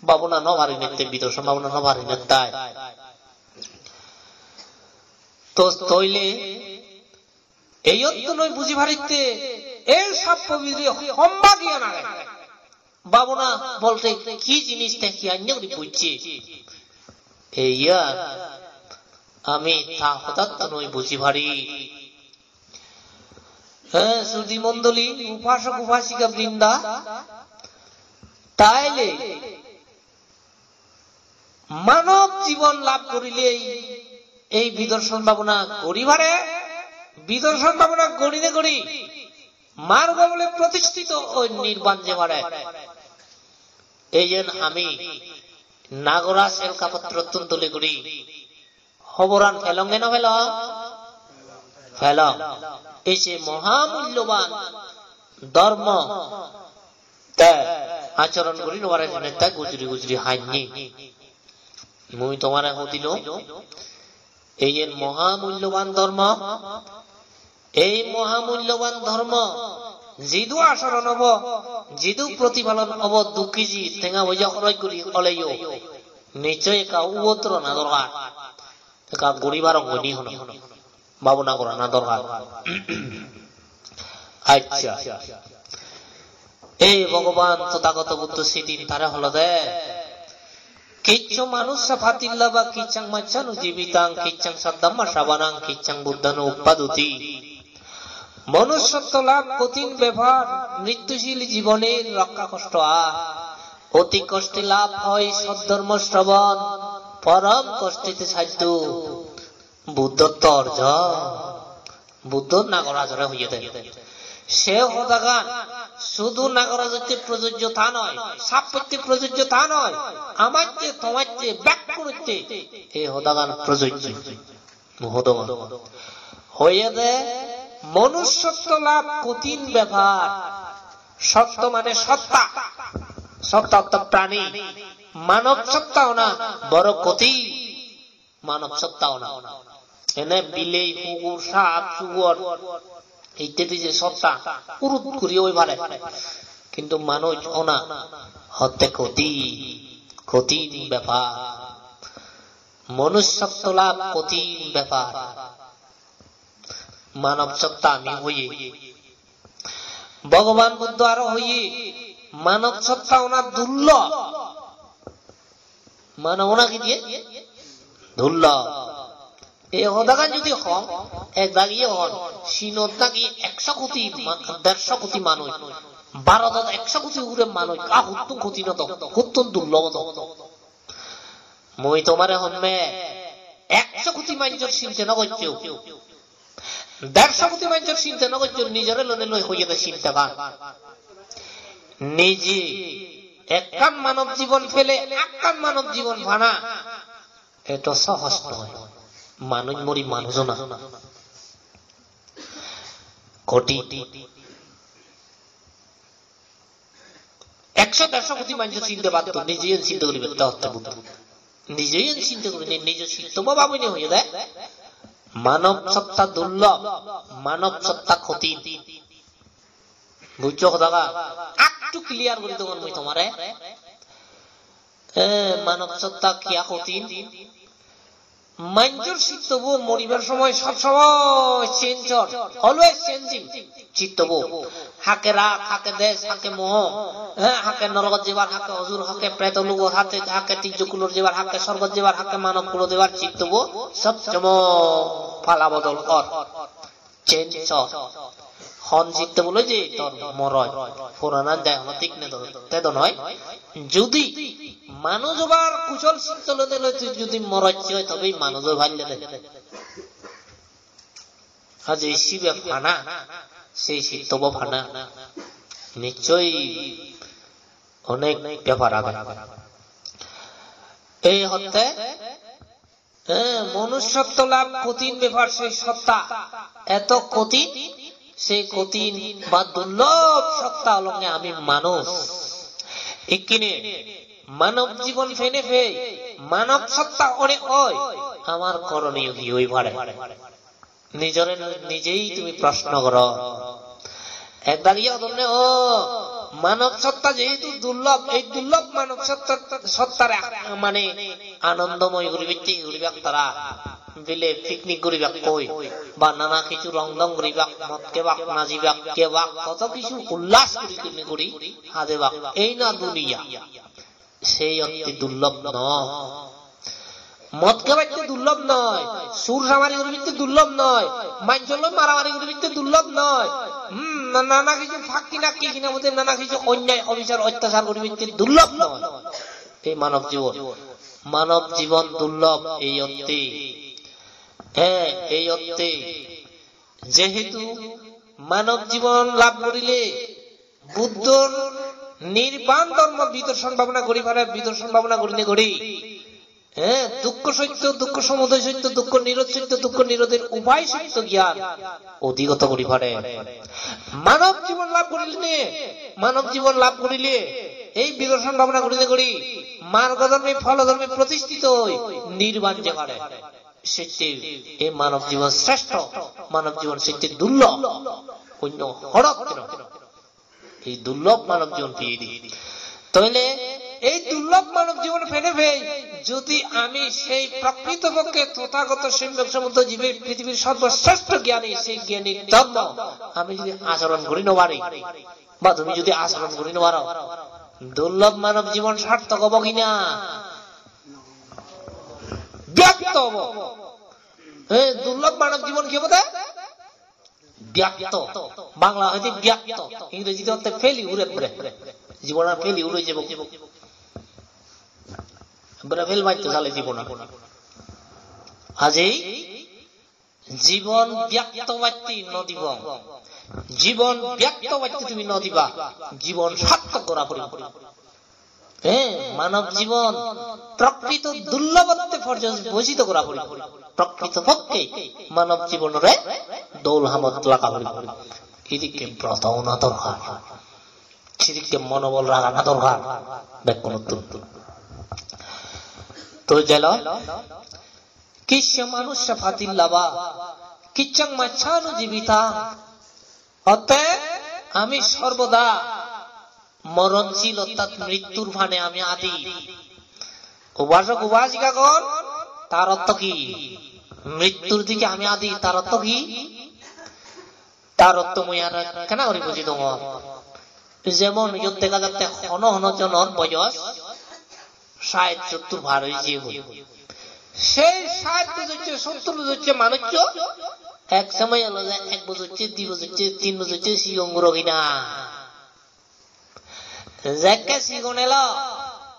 Bhabona no parinette, bidorshan bhabona no parinettai. To toile eyottun oi buji paritte, ei sappo bidire hom bhagiyan age. Bhabona bolte hi jinis te hi anye guri bujje. Eiyan ami ta hodattun oi buji pari. He, sudhi mondoli, upasok upasika brinda, taile manob jibon lab gorilei ei bidorshan bhabona gori pare, bidorshan bhabona gorinei gori margo phole protistito oi nirban je pare. Eiyen ami Nagoraj Elkapotrottun dole guri hoboran pelong ne no pelong? Pelong. Ei je mohamulloban dhormo, te achoron guri no pare jene te gujuri gujuri hanye. Mui tomare hodilung, eiyen mohamulloban dhormo. Ei mohamulloban dhormo jidu achoron obo, jidu protipalon obo, dukki ji tenga poija horoj guri oleyo, nichchoi ekka ubodro na dorkar. Ekka guri parong goi ni hono. Bhabona gorana dorkar. Accha. Ei Bhogoban Tothagoto Buddho sidin tare holode, "Kiccho manussa patilabha kiccang maccanu jibitang, kiccang saddhamma savanang, kiccang buddhanu uppaduti." মনুষ্যত্ব লাভ কঠিন ব্যাপার, মৃত্যুশীল জীবনের রক্ষা কষ্ট আর। অতি কষ্টে লাভ হয় সদ্ধর্ম শ্রবণ, পরম কষ্টেতে সাধ্য বুদ্ধত্ব অর্জন। Buddho Nagorajore hoyede. Se hodagan sudu Nagorajor te projojjo ta noi, sappotte projojjo ta noi, amatte, tomatte, bekkunotte ei hodagan projojjo. Hodagan. Hoyede, মনুষ্যত্ব লাভ কঠিন ব্যাপার। সত্য মানে সত্তা। Sotta ortho prani, manob sotta ona boro kothin. Manob sotta ona. Ene bilei, hugur, sap, sugor, ittedi je sotta, urut guri oi pare. Kintu manuj ona hotte kothin, kothin bepar. Manussotto lab kothin bepar. Manob sotta ami hoye. Bhogoban Buddho aro hoye, manob sotta ona durlob. Manob ona hi diye? Durlob. Ei hodagan judi hon, ek dagi hon, Chinot naki ekso koti ma-, derso koti manuj, Bharodot ekso koti ugure manuj, a huttun kothin odo, huttun durlob odo. Mui tomare homme, ekso koti manjor sinte no goccho. Derso koti manjor sinte no goccho, nijore lone loi hoyede sintegan. Nije ekkan manob jibon pele ekkan manob jibon pana eto sohoj noi. Manuj mori manuj ona kothin. Ekso derso koti manjor sinte baddho, nije iyen sinte guribatte hotte Buddho. Nije iyen sinte gurinei, nijo sitto baba buni hoyede. Manob sotta durlob, manob sotta kothin. Bujjo hodagan? Ektu clear guri dongor mui tomare. E, manob sotta kiya kothin. Manjor sittobo moribar somoy sob somoy change or, always changing. Sittobo hakke rag, hakke dej, hakke moho, eh, hakke norogot jebar, hakke osur, hakke preto logot, hakke, hakke tijjo kulor jebar, hakke sorgot jebar, hakke manob kulot jebar, sittobo sob somoy pala bodol or. Change or. Hon sittobo loi je tor morot, purana dai hono thik nei do, te do noi. Judi manuj obar kuchol sitto loi de loi tui judi morot oi, tobe manuj oi palle de. Aje sibe pana, sei sittobo pana. Nichchoi onek bepar age. Ei hotte Eh, manussotto lab kothin bepar, sei sotta eto kothin, sei kothin ba durlob sotta olonge ami manuj. Ikkine manob jibon pene pei, manob sotta one oi, amar koroniyo hi oi pare? Nijore nijei tumi proshno goro. Ekdagi hodonne, o, manob sotta jehetu durlob, ei durlob manob sotta, sottare mane anondomoi guribatte guribak tara. Bile picnic guribakkoi, ba nana hissu rong dong guribak, mod kebak, najibak, kebak, hoto hissu ullas guri guri guri hadebak. Ei na duniya. Sei otte durlob noi. Mod hebatte durlob noi, sur samari guribatte durlob noi, manjor loi maramari guribatte durlob noi. Hmm, na-, nana hissu fakki nakki hina mode nana hissu onyai obisar ottachar guribatte durlob noi. Ei manob jibon, manob jibon durlob ei otte. He, ei otte. Jehetu manob jibon lab gurile Buddhor nirban dhormo bidorshan bhabona guri pare, bidorshan bhabona gurinei guri, eh, dukkho sotto, dukkho somudoy sotto, dukkho nirodh sotto, dukkho nirodhor upai sotto gyan odhigoto guri pare. Manob jibon lab gurile, manob jibon lab gurile, ei bidorshan bhabona gurinei guri, margo dhorme, pholo dhorme protistito oi nirban je pare. Sette ei manob jibon sreshto, manob jibon sette durlob, onno horot noi. Ei durlob manob jibon peye de. Toile ei durlob manob jibon pene pei jodi ami sei prokrito pokke Tothagoto Sommok Sombuddho jibe prithibir sorboshreshto gyani, sei gyanir dhormo ami jodi achoron guri no pari, ba tumi jodi achoron guri no paro, durlob manob jibon sarthok obo ki na? Byartho obo. Ei durlob manob jibon hi obo de? Byartho. Bangla hoide byartho. Ingrejidi hotte fail ure pore. Jibon ar fail ure jebo. Pore fail matte sale jibon ar. Ajei jibon byartho obatte no dibong. Jibon byartho obatte tumi no diba. Jibon sarthok gora poribo. He, manob jibon prokrito durlobotte porjobosito gora poribo. Prokrito pokke manob jibonore dol hamot laga poribo. Edikke broto ona dorkar. Sidikke monobol ragana dorkar bekkunottun. To jelo, kissa manussa patilaba, kissang macchanu jibita. Otte ami sorboda moronsil, ortat mrittur pane ami adi. Upasok upasikagon, tar ortho hi? Mrittur dike ami adi, tar ortho hi? Tar ortho mui aro ekkena guri buji dongor. Jemon iyot dega jatte hono hono jonor boyos sait sottur par oi jiyegoi. Sei sait bojojje, sottur bojojje manuccho ek somoy olo je ek bojojje, di bojojje, tin bojojje sigon guro hina. Jekke sigon elo,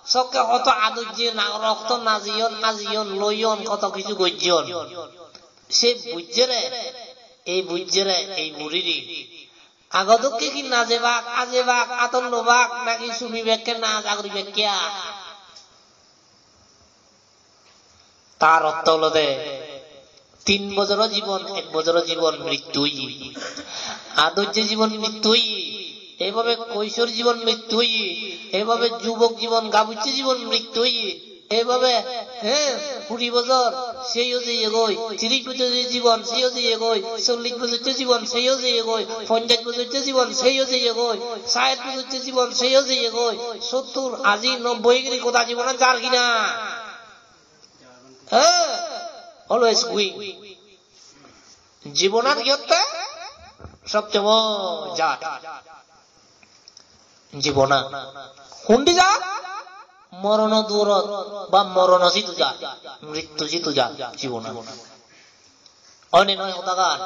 sokke hoto adojje na, rokto najeyon, ajeyon, loyon, hoto hissu gojjon. Se bujjere, ei bujjere, ei burire. Ago dokke hi najebak, ajebak, adon lobak, naki sumibekke na jaguribekke a? Tar ortho olode tin bojoro jibon, ek bojoro jibon mrittu oye. Adojje jibon mrittu oye. Eibabe koisor jibon mrittu oye. Eibabe jubok jibon, gabucche jibon mrittu oye. Eibabe, he, kuri bojor, seyo jeyegoi. Tiris bojor jibon, seyo jeyegoi. Chollis bojor jibon, seyo jeyegoi. Ponchas bojor jibon, seyo jeyegoi. Sait bojor jibon, seyo jeyegoi. Sottur, aji, nobboi guri goda jibonot jar hina? He? Always going. Jibonan hi hotte? Sob somoy jar. Jibonan. Hundi jar? Morono duorot ba morono sidu jar. Mrittu sidu jar. Jibonan. Oine noi hodagan?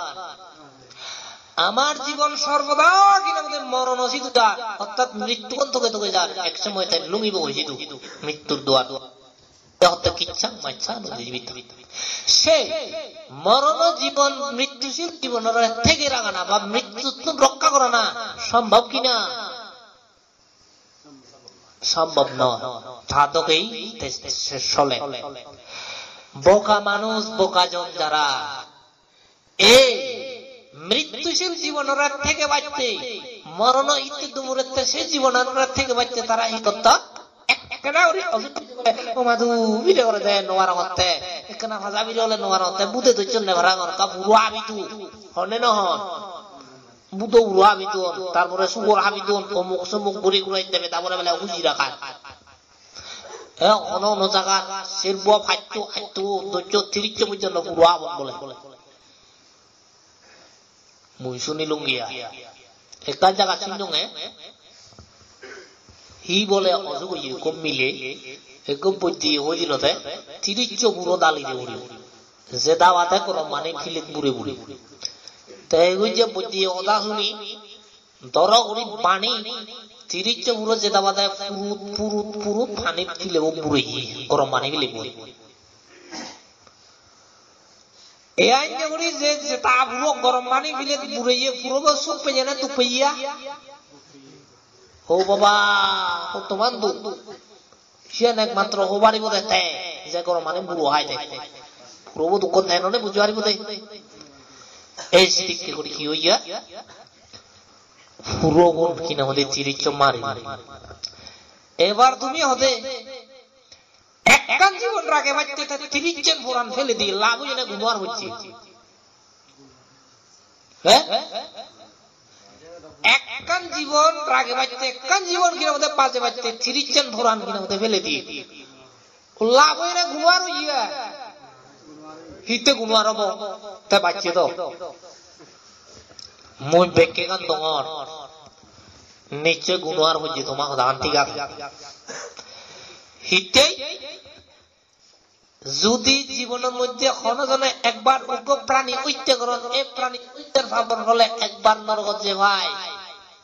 Amar jibon sorboda hinamode morono sidu jar. Ortat mrittugon toge toge jar. Ek somoy te lungibo goi sidu. Mrittur duar. Te hotte kissang macchanu jibita. Se morono jibon mrittusil jibonore thege ragana ba mrittuttun rokka gorana sombhob hina? Sombhob noi. Ta dogei te se sole. Boka manuj, boka jon jara, ei mrittusil jibonore thege batte, morono itte dumurette se jibonore thege batte tara hi gotton? Ekkena guri osukkide, o madu bire gore de, no parongotte. Ekkena paja bire ole no parongotte, bude docchonne parapang, ekka buro habidu. Honne no hon? Budo buro habidu hon, tar pore sugor habidu hon, omuk somuk guri guri debe, tar pore bele huji rakhar. E hono hono jagat serbo, paccho, atto, doccho, tirisso porjonto buro habon bole. Mui sunilungi ai. Ekkan jagat sunnonge, hi bole osuk oye, ekko mile, ekko boidye hoi dilode, tirisso buro dali de guri. Jeda bade gorom pani pilet bure bure. Te igun je boidye hoda suni, doro guri pani, tirisso buro jeda bade purut, purut, purut pani pilebo bureye, gorom pani pilebo. E enne guri je, jeda buro gorom pani pilet bureye, purobo suk peye na duk peye? O baba, hottoman duk. Siyan ekmatro hobaribo de te, je gorom pani buro hai de. Purobo dukkon te none buji paribo de. Ei sidikke guri hi oye? Purogun hi nang hoide tirisso mari. Ebar tumi hode ekkan jibon rage batte te tirissen poran pele di lab oye na guno ar hocche? He? Ekkan jibon rage batte, ekkan jibon hi nang hoide baje batte, tirissen poran hi nang hoide pele di. Lab oye na guno ar oye? Hitte guno ar obo? Te bacche do. Mui bekkegan dongor. Nischoi guno ar hojje, toma hodagan thik age. Hittei? Judi jibonor moddhe hono jone ekbar uggo prani otte goron, ei prani ottar pabor phole ekbar norogot jei pai.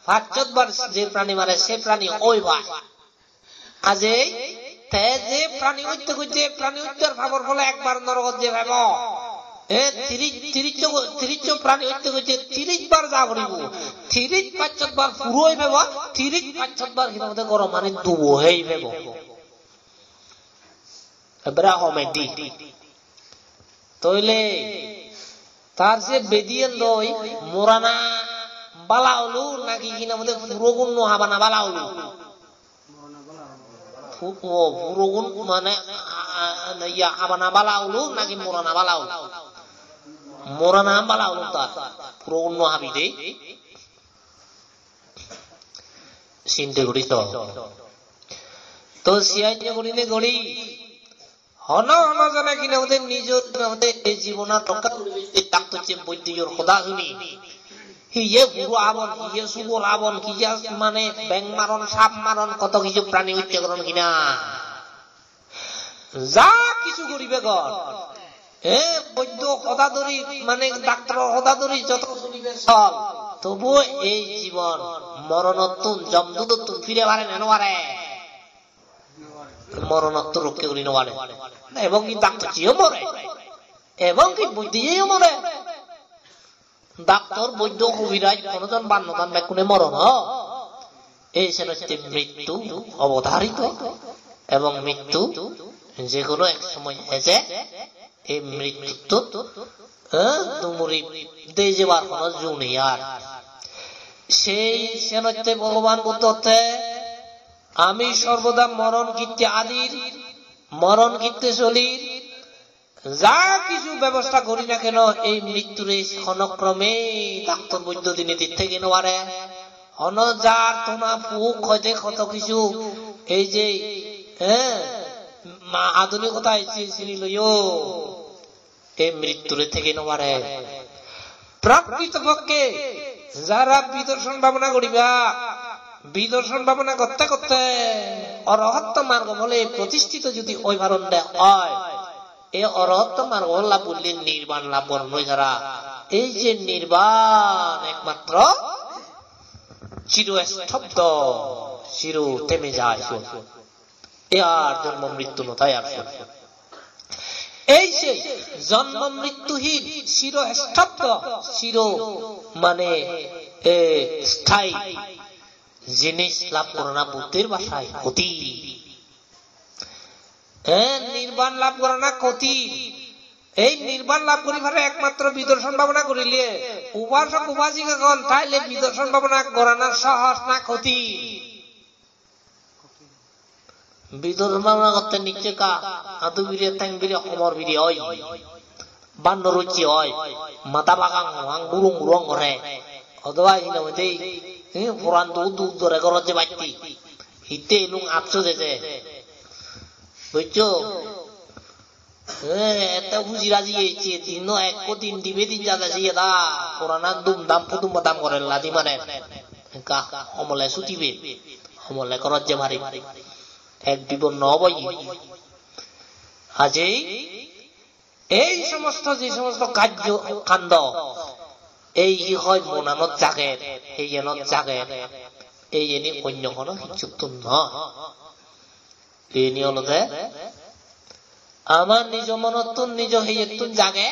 Pachchot bar je prani mare, se prani oi pai. Ajei te je prani otte gojje, prani ottar pabor phole ekbar norogot jei paibo. E tiris, tirisso, tirisso prani otte gojje, tiris bar ja poribo. Tiris pachchot bar puro oi paibo, tiris pachchot bar hi nang hoide gorom pani dubo hei paibo. Ekkere home di. Toile tar se bediyen loi morana bala olo naki hi nang hoide purogun no habana bala olo? Pu-, o, purogun mane, a, a, iya, habana bala olo naki morana bala olo? Morana bala olo ta. Purogun no habi de. Sinde guri so. To siyan gurine guri. Hono hono jone hi nang hoide nijor hi nang hoide ei jibonot rokka guribatte daktor je boiddoyor hoda huni. Hiye guru habon, hiye sugor habon, hiye mane beng maron, sap maron, hoto hissu prani hotte goron hina. Ja hissu guribe gor. E boiddo hoda dhori, mane daktoror hoda dhori joto guribe sol. Tobuo ei jibon moronottun, jomdudottun fire pare ne no pare? Moronottun rokke guri no pare. Ebong hi daktor jeyo more. Ebong hi boiddo jeyo more. Daktor, boiddo, kobiraj, hono jon bad no dan, bekkune moron, ho. Ei senotte mrittu obodarito, ebong mrittu je hono ek somoy eje, ei mrittuttun, eh, dumuri de jebar hono ju nei ar. Sei senotte Bhogoban Buddho hotte, "Ami sorboda moron gitte adir, moron gitte solir, ja hissu bebosta gori na keno, ei mritture hono krome daktor boiddo dinedi thege no pare. Hono jar tona puk hoide hoto hissu, ei je, eh, ma-, adunikota ecche sini loyo, ei mritture thege no pare." Prakrito pokke jara bidorshon bhabona guriba, bidorshon bhabona gotte gotte orohotto margo phole protistito jodi oi paronde oi, ei orohotto margo phol lab gurile nirban lab goron oi tara. Ei je nirban ekmatro chirostobdo, chiro theme jai siyot. E ar jonmo mrittu no thai ar siyot. Ei se jonmo mrittuhin, chirostobdo, chiro mane, e, sthayi jinis lab gorana Buddhor bhasai hoti. E, nirban lab gorana hoti. Ei nirban lab guri pare ekmatro bidorshon bhabona gurile. Upasok upasikagon taile bidorshon bhabona gorana sohoj na hoti? Bidor bhabona gotte nichche ekka adu bire, teng bire, homor bire oi. Bandor ucche oi. Mada bagang bagang, gurung gurung gore. Odoba hi nang hoide, eh, poran duk duk gore gorot jebatte. Hitte elung apsot eje. Bujcho? Eh, ette huji raji ecche, dinno ekko din dibe din jade siye da. Poranan dum dam pudum badam gore ladi mare. Ekka homole sutibe, homole gorot je pari. Ek bibor no obo ye. Ajei ei somosto je somosto kajjo kando, ei hi hoi monanot jager, heyenot jager, ei eni onyo hono hissuttun noi. Eni olode amar nijo monottun, nijo heyettun jage,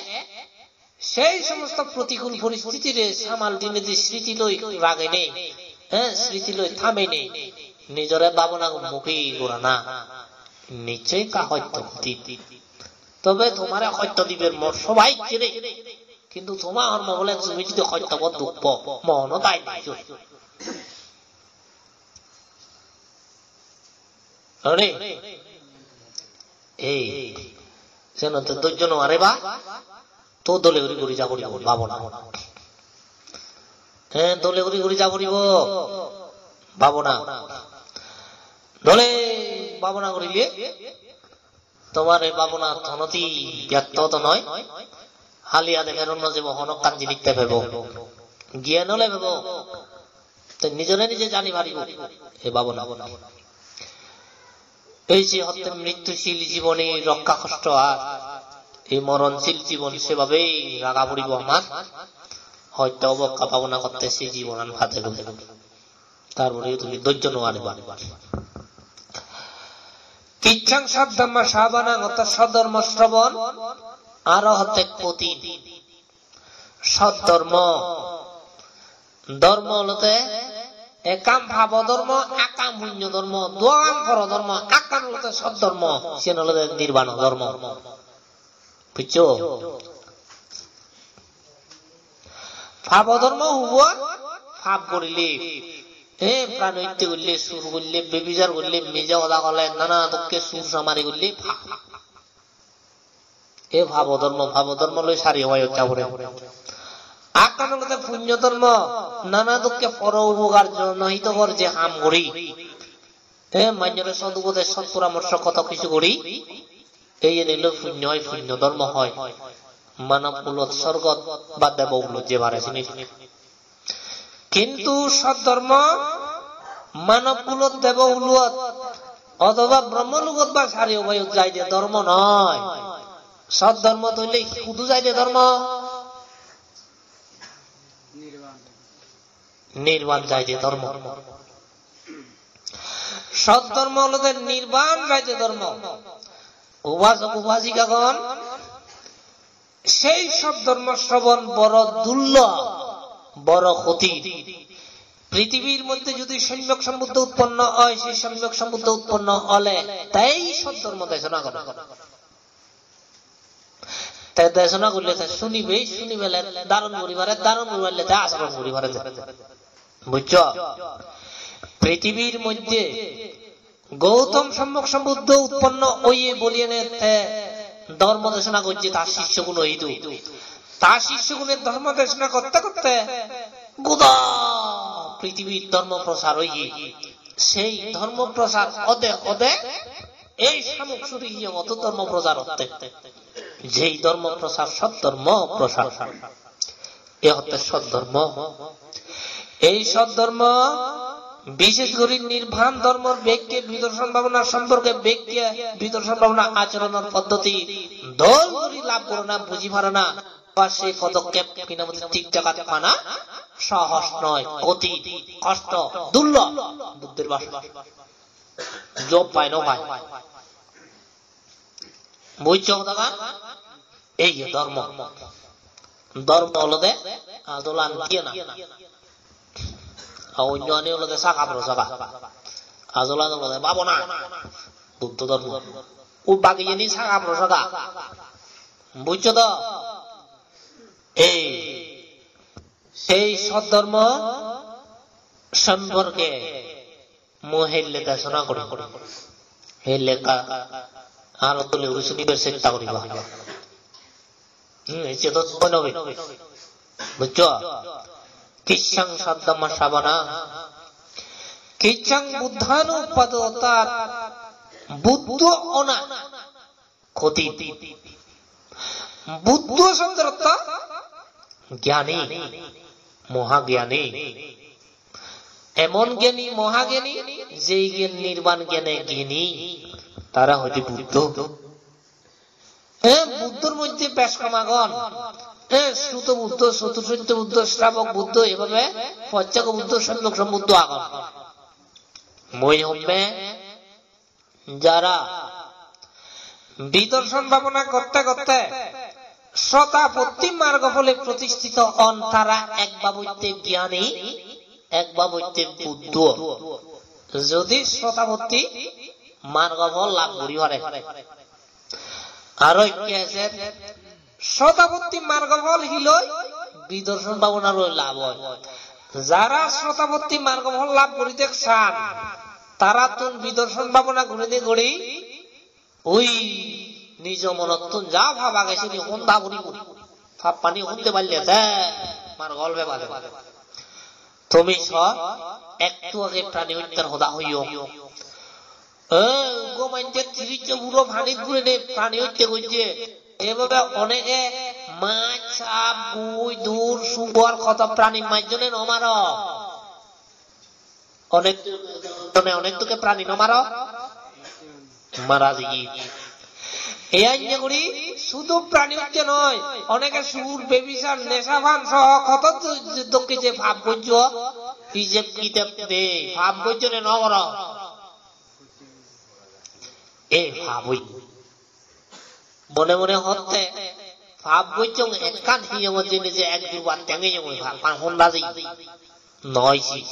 sei somosto protikul poristitire samal dinei je sriti loi ragenei, eh, sriti loi tamenei, nijore bhabona mukhi gorana, nichchoi ekka hosto hoti. Tobe tomare hosto diber mor soba icche nei, kintu toma hormo bole tumi jodi hosto po duk po, mono dai nei. Hone? Ei, senotte dojjo no areba, to dole guri guri ja poribo, bhabona. He, dole guri guri ja poribo, bhabona. Dole bhabona gurile, tomar ei bhabona honodi byartho to noi. Hali ade pheron no jebo, honokkan jinis te pebo. Gyan ole pebo. Te nijore nije jani paribo. Ei bhabona. Ei je hotte mrittushil jiboni rokka kosto ar ei moronshil jibon sebhabei raga poribo amar. Hoyto obo ekka bhabona gotte se jibonan pade guri. Tar pore tumi dojjo no aniba. Kiccang saddhamma savanang, orthat sodhormo srobon aro hotte kotin. Sodhormo, dhormo olode ekkan pabo dhormo, ekkan punyo dhormo, duo ekkan poro dhormo, ekkan olode sodhormo, siyen olode nirbano dhormo. Bujjo? Pabo dhormo hubo? pap gorile, e, prani hotte gorile, sur gorile, bebichar gorile, mije hoda hole, nana dokke sur samari gorile, pap. E pabo dhormo, pabo dhormo loi sari obayot ja pore. Ekkan olode punyo dhormo, nana dokke poro upogar, jonohitokor je ham guri. E manjore sot upodes, sot poramorso, koto hissu guri. Ei yen elo punyo oi, punyo dhormo oi. Manob kulot, sorgot ba debo kulot je pare sini. Kintu sot dhormo manob kulot, debo kulot, othoba Brahmo logot ba sari obayot jaide dhormo noi. Sot dhormo toile hudu jaide dhormo? Nirban jaide dhormo. Sot dhormo olode nirban jaide dhormo. Upasok upasikagon, sei sot dhormo srobon boro durlob, boro hotir. Prithibir moddhe jodi Somyok Sombuddho utponno oi, sei Somyok Sombuddho utponno ole tei sot dhormo desona gore. Te desona gorile te sunibe, suni pele dharon guri pare, dharon guri parle te acharon guri pare de. Bujjo? Prithibir moddhe Goutom Somyok Sombuddho utponno oye boliyene te dhormo desona gojje tar sissoguno idu. Tar sissogune dhormo desona gotte gotte goda prithibit dhormo prochar oye. Sei dhormo prochar ode ode ei Samuk Suri Hiyongoto dhormo prochar otte. Jei dhormo prochar, sot dhormo prochar. E hotte sot dhormo. Ei sot dhormo, bishesh guri nirban dhormor bekke, bidorshan bhabona somporke bekke, bidorshan bhabona achoronor poddoti dol guri lab gorana, buji parana, ba sei podokkep hinamoti thik jagat pana sohoj noi, kothin, kosto, durlob, Buddhor bhasha. Job pai no pai. Bujjo hodagan? Ei je dhormo. Dhormo olode ajolan gyan. Ar onno ani olode saga prosaga. Ajolan olode bhabona. Buddho dhormo. U bagiyeni saga prosaga. Bujjo to? Ei sei sot dhormo somporke mui helle desona guri. Helle ekka aro dole guri sunibar chesta guriba. Hmm, ecche to hoi nobe. Bujjo? Kissang saddhamma sravana. Kissang buddhanuppado, orthat Buddho ona kothin. Buddho shobdor ortho gyani, mohagyani. Emon gyani, mohagyani, jei gyan nirban gyane gyani, tare hoide Buddho. E Buddhor moddhe bej hom agon. E Suto Buddho, Chotursotyo Buddho, Srabok Buddho, ebhabe Pacchek Buddho, Sommok Sombuddho agon. Mui homme Jara bidorshan bhabona gotte gotte Srotapotti margo phole protistito on, tara ek babotte gyani, ek babotte Buddho. Jodi Srotapotti margo phol lab guri pare, aro ikke ejer Srotapotti margo phol hiloi? Bidorshan bhabona loi lab oi. Jara Srotapotti margo phol lab gurite san, tarattun bidorshan bhabona gurine guri, oi nijo monottun ja pap age sini honda puribo. Pappani honde palle te margo phol pebade. Tumi so, ektu age prani hottar hoda hoyong. E, ugo manje tirijjo puro panit gurine prani hotte gojje. Ebhabe onege mach, sap, gui, dur, sugor, hoto prani majjone no maro. Onek, onek dukke prani no maro. Mara jeye. Ei enne guri sudu prani hotte noi, onege sur, bebichar, nesapan soho hoto do-, dokke je pap gojjo, hijeb kiteb nei, pap gojjo ne no goro? Ei pap oi. Mone mone hotte, pap gojjong ekkan hiyongot jeinei je ek dubar tengeyong, oi pap, pap honda jeye. Noi si.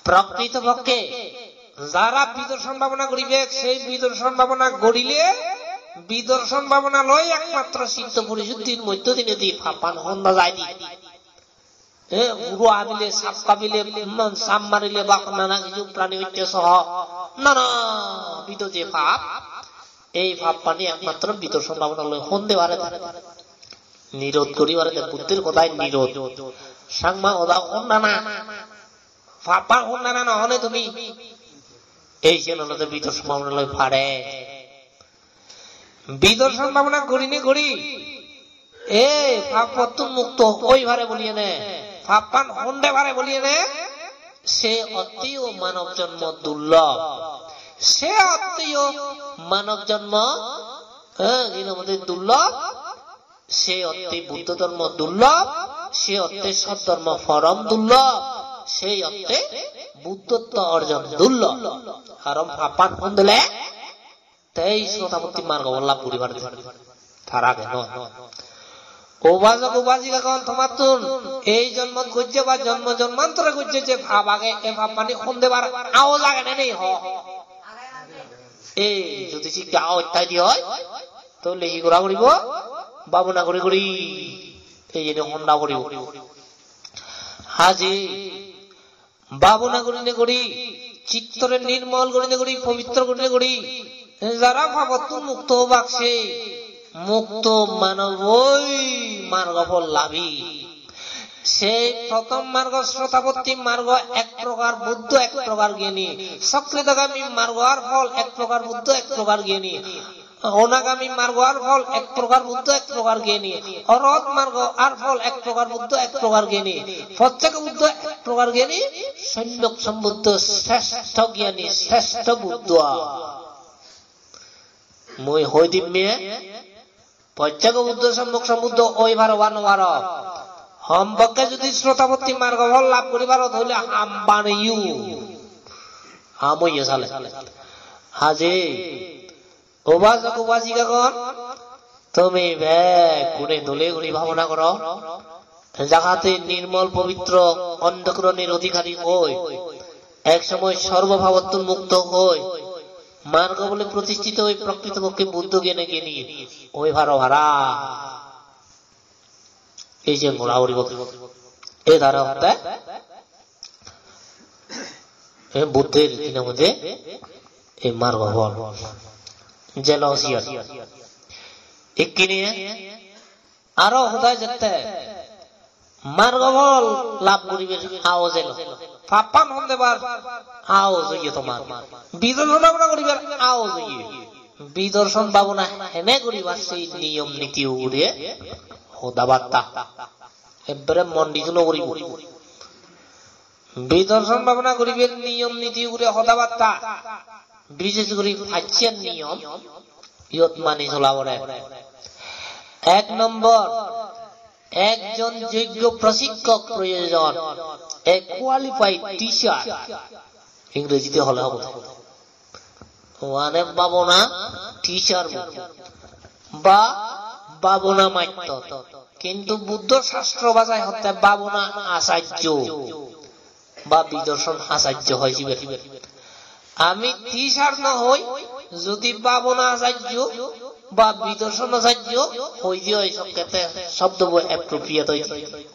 Prokrito pokke jara bidorshan bhabona guribe, sei bidorshan bhabona gurile, bidorshan bhabona loi ekmatro chitto porisuddhir moddho dinedi pappan honda jaide. E, huro habile, sap habile, mm, sap marile ba nana hissu prani hotte soho. Nana bido je pap, ei pappani ekmatro bidorshan bhabona loi honde pare de. Nirod guri pare de, Buddhor hodai nirod. Changma hoda honna na. Pappan honna na no hone tumi. Ei siyen olode bidorshan bhabona loi pare. Bidorshan bhabona gurinei guri, ei papottun mukto oi pare boliyene, pappan honde pare boliyene, se otteyo manob jonmo durlob. Se otteyo manob jonmo, eh, ino mode durlob, se otte Buddho dhormo durlob, se otte sot dhormo porom durlob, se otte Buddhotto orjon durlob. Karon pappan hondele, te ei srotapotti margo phol lab guri pare de. Tar age noi. Upasok upasikagon, tomattun ei jonmot gojje ba jonmo jonmantore gojje je pap age, e pappani hondebar aoj age ne nei ho? Ei jodi sikke aoj thaide oi, tole hi gora poribo? Bhabona guri guri ei jeni honda poribo. Haje bhabona gurinei guri, chittore nirmol gurinei guri, pobitro gurinei guri, jara papottun mukto obak se mukto manoboi margo phol labi. Sei prothom margo, srotapotti margo ek prokar Buddho, ek prokar gyani. Sokritagami margo ar phol ek prokar Buddho, ek prokar gyani. Onagami margo ar phol ek prokar Buddho, ek prokar gyani. Orhot margo ar phol ek prokar Buddho, ek prokar gyani. Paccheko Buddho ek prokar gyani. Somyok Sombuddho srestho gyani, srestho Buddho. Mui hoi dimme, Paccheko Buddho, Somyok Sombuddho oi paro ba no paro? Hom pokke jodi srotapotti margo phol lab guri paro, tole ham baneyo. Ham oye sale. Haje, upasok upasikagon, tumi bekkune dole guri bhabona goro. Jahate nirmol pobitro ontokoronor odhikari oi, ek somoy sorbo papottun mukto oi, margo phole protistito oi, prokrito pokke Buddho gyane gyani oi paro para. Ei je gora poribo. Ei dare hotte, ei Buddhor hi nang hoide, ei margo phol. Jelo siyan. Ikkine aro hoda jette, margo phol lab guribar aoj elo. Pappan hondebar aoj oye tomar. Bidorshan bhabona guribar aoj oye. Bidorshan bhabona hene guribar sei niyom niti ugure hoda batta. Ekkere mon di no guribo. Bidorshan bhabona guribar niyom niti ugure hoda batta. Bishesh guri pacchen niyom iyot mani sola pore. Ek nombor, ekjon joggo prosikkok proyojon, a qualified teacher. Ingrejite hole hobo. Mane bhabona teacher bo. Ba bhabona mastor. Kintu Buddho sastro bhajai hotte bhabona acharjo ba bidorshan acharjo hoi sibe. Ami teacher no hoi, jodi bhabona acharjo ba bidorshan acharjo hoi di oi, sokkete sobdobo appropriate oi di.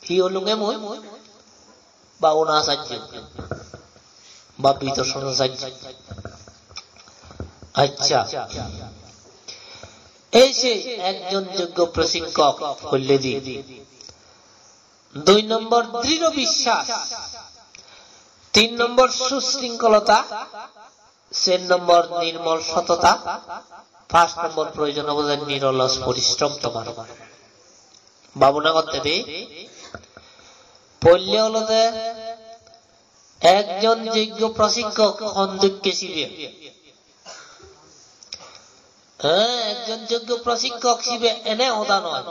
Hi holunge mui? Bhabona acharjo ba bidorshan acharjo. Accha. Ei se ekjon joggo prosikkok holle di. Dui nombor, dridho biswas. Tin nombor, susringkholota. Ser nombor, nirmol sotota. Pas nombor, proyojon obo je nirolos porishrom tomar. Bhabona gotte de. Poille olode ekjon joggo prosikkok hon dokke sibe. He, ekjon joggo prosikkok sibe ene hoda noi.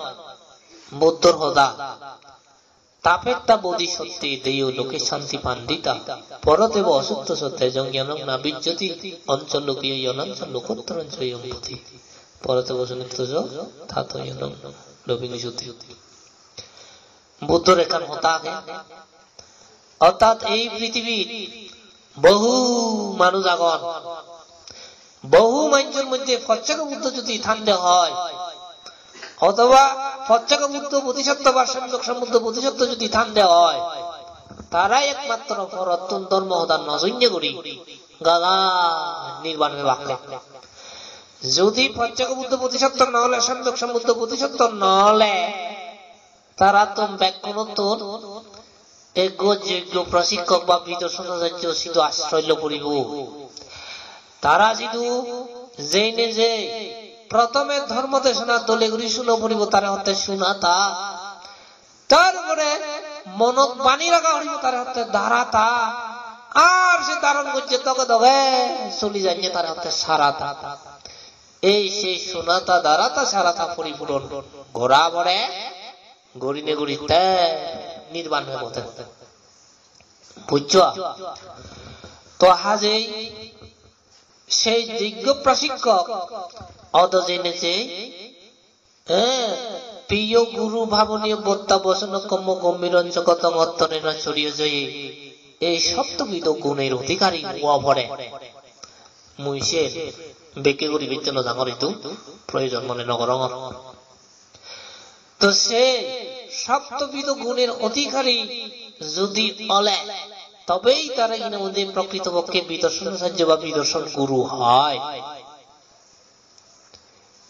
Buddhor hoda. Tapetta bodhisattve deyo loke santi pandita. Poro te va asutto so tejong yanong na vijjati. Ancho loke yo yanancho lokottorancho yom poti. Poro te va asutto so tato yanong lobing joti. Buddhor ekkan hoda age. Orthat ei prithibit bohu manuj agon. Bohu manjor moddhe Paccheko Buddho jodi thande hoi, othoba Pocchego Buddho bodhisotto ba Samyok Sambuddho bodhisotto jodi thande oi, tara ekmatro porottun dhormo hoda no sunne guri gaga nirban pebakke. Jodi Pocchego Buddho bodhisotto no ole, Samyok Sambuddho bodhisotto no ole, tarattun bekkunottun ekko joggo prosikkok ba bidorsonacharjo sidu asroy lo puribo. Tara sidu jeinei jei protome dhormo desona dole guri suno puribo, tare hotte sunata. Tar pore monot bani raga puribo, tare hotte dharata. Ar se dharon gojje doge doge soli janye, tare hotte sarata. Ei sei sunata, dharata, sarata poripuron gora pore, gorinei guri te nirban pebo te. Bujjo? To hajei sei joggo prosikkok odo jeinei jei, eh, priyo guru bhavaniyo botta bosona kammo gombironcho kotong ottorena choriyo joye. Ei sottobido gunor odhikari owa pore. Mui siyen bekke guri bicche no jangor, idu proyojon mone no gorongor. To se sottobido gunor odhikari jodi ole, tobei tare hinamode prokritopokke bidorsonacharjo ba bidorson guru oi.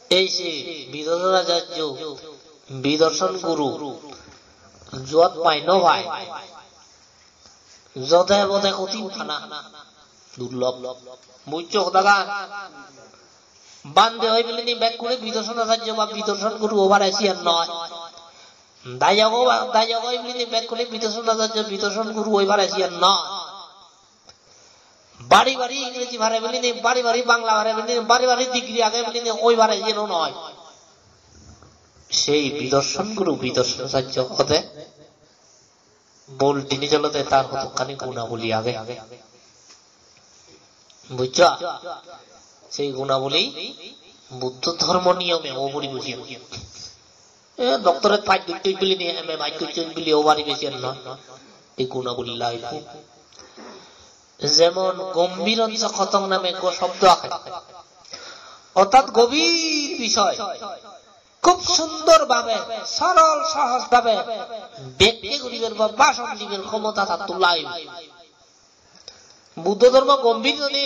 Ei se bidorsonacharjo, bidorson guru juat pai no pai, jode bode hoti pana durlob. Bujjo hodagan? Bhante oi bilini bekkune bidorsonacharjo ba bidorson guru oi pare siyan noi. Dayok o-, dayok oi bilini bekkune bidorsonacharjo, bidorson guru oi pare siyan noi. Bari bari Ingreji pare bilini, bari bari Bangla pare bilini, bari bari degree age bilini oi pare siyan noi. Sei bidorson guru, bidorsonacharjo ode mul jinis olode tar hodokkani gunaboli age. Bujjo? Sei gunaboli Buddho dhormo niyome owa poribo siyen. E, doctorate pass gocchos bilini, M A pass gocchos bili owa paribe siyen noi. Ei gunaboli lagibo. Jemon gombironcho kotong name ekko shobdo age. Orthat gobir bishoy. Khub sundor bhabe, sorol sohoj bhabe bekke guribar ba bhashon dibar khomota tattun lagibo. Buddho dhormo gombhir jani,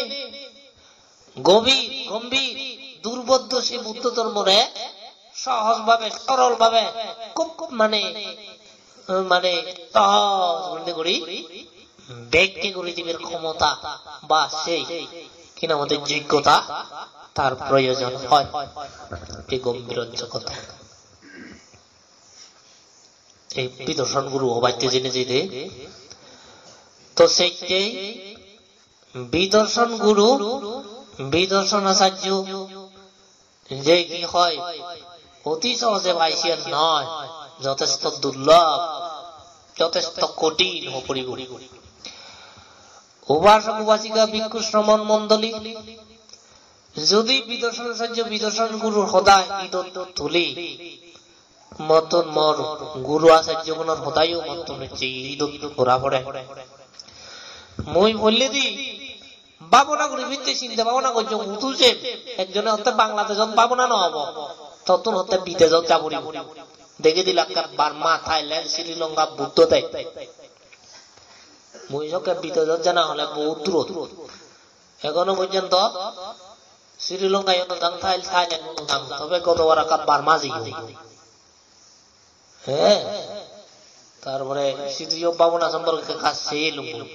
gobhir, gombhir, durboddho se Buddho dhormore sohoj bhabe, sorol bhabe, khub, khub mane, mane sohoj guri guri bekke guri dibar khomota ba sei hi nang hoide joggota tar proyojon oi. Ei gombhir joggota. Ei bidorson guru obatte jeinei jei de. To sekke bidorson guru, bidorson acharjo je hi oi, oti sohoje pai siyan noi, jotesto durlob, jotesto kothin oi poribo. Upasok upasika bhikkhu sramon mondoli, jodi bidorson acharjo bidorson gurur hoda idot tuli, mottun mor guru acharjo gunor hodayo mottun ecche idot dhora pore. Mui polledi bhabona guri pitte sinte bhabona gojjong, hudu jem. Ekjone hotte Bangladeshot bhabona no obo, tottun hotte bidejot ja poribo. Degei dile ekka Burma, Thailand, Sri Lanka, Buddho dej. Mui sokke bidejot jana hole bohut durot. Ekhono porjonto Sri Lanka yo no jang, Thai-, Thailand yo no jang, tobe gotobar ekka Burma jeyong. He, tar pore sidu yo bhabona somporke ekka sei elung.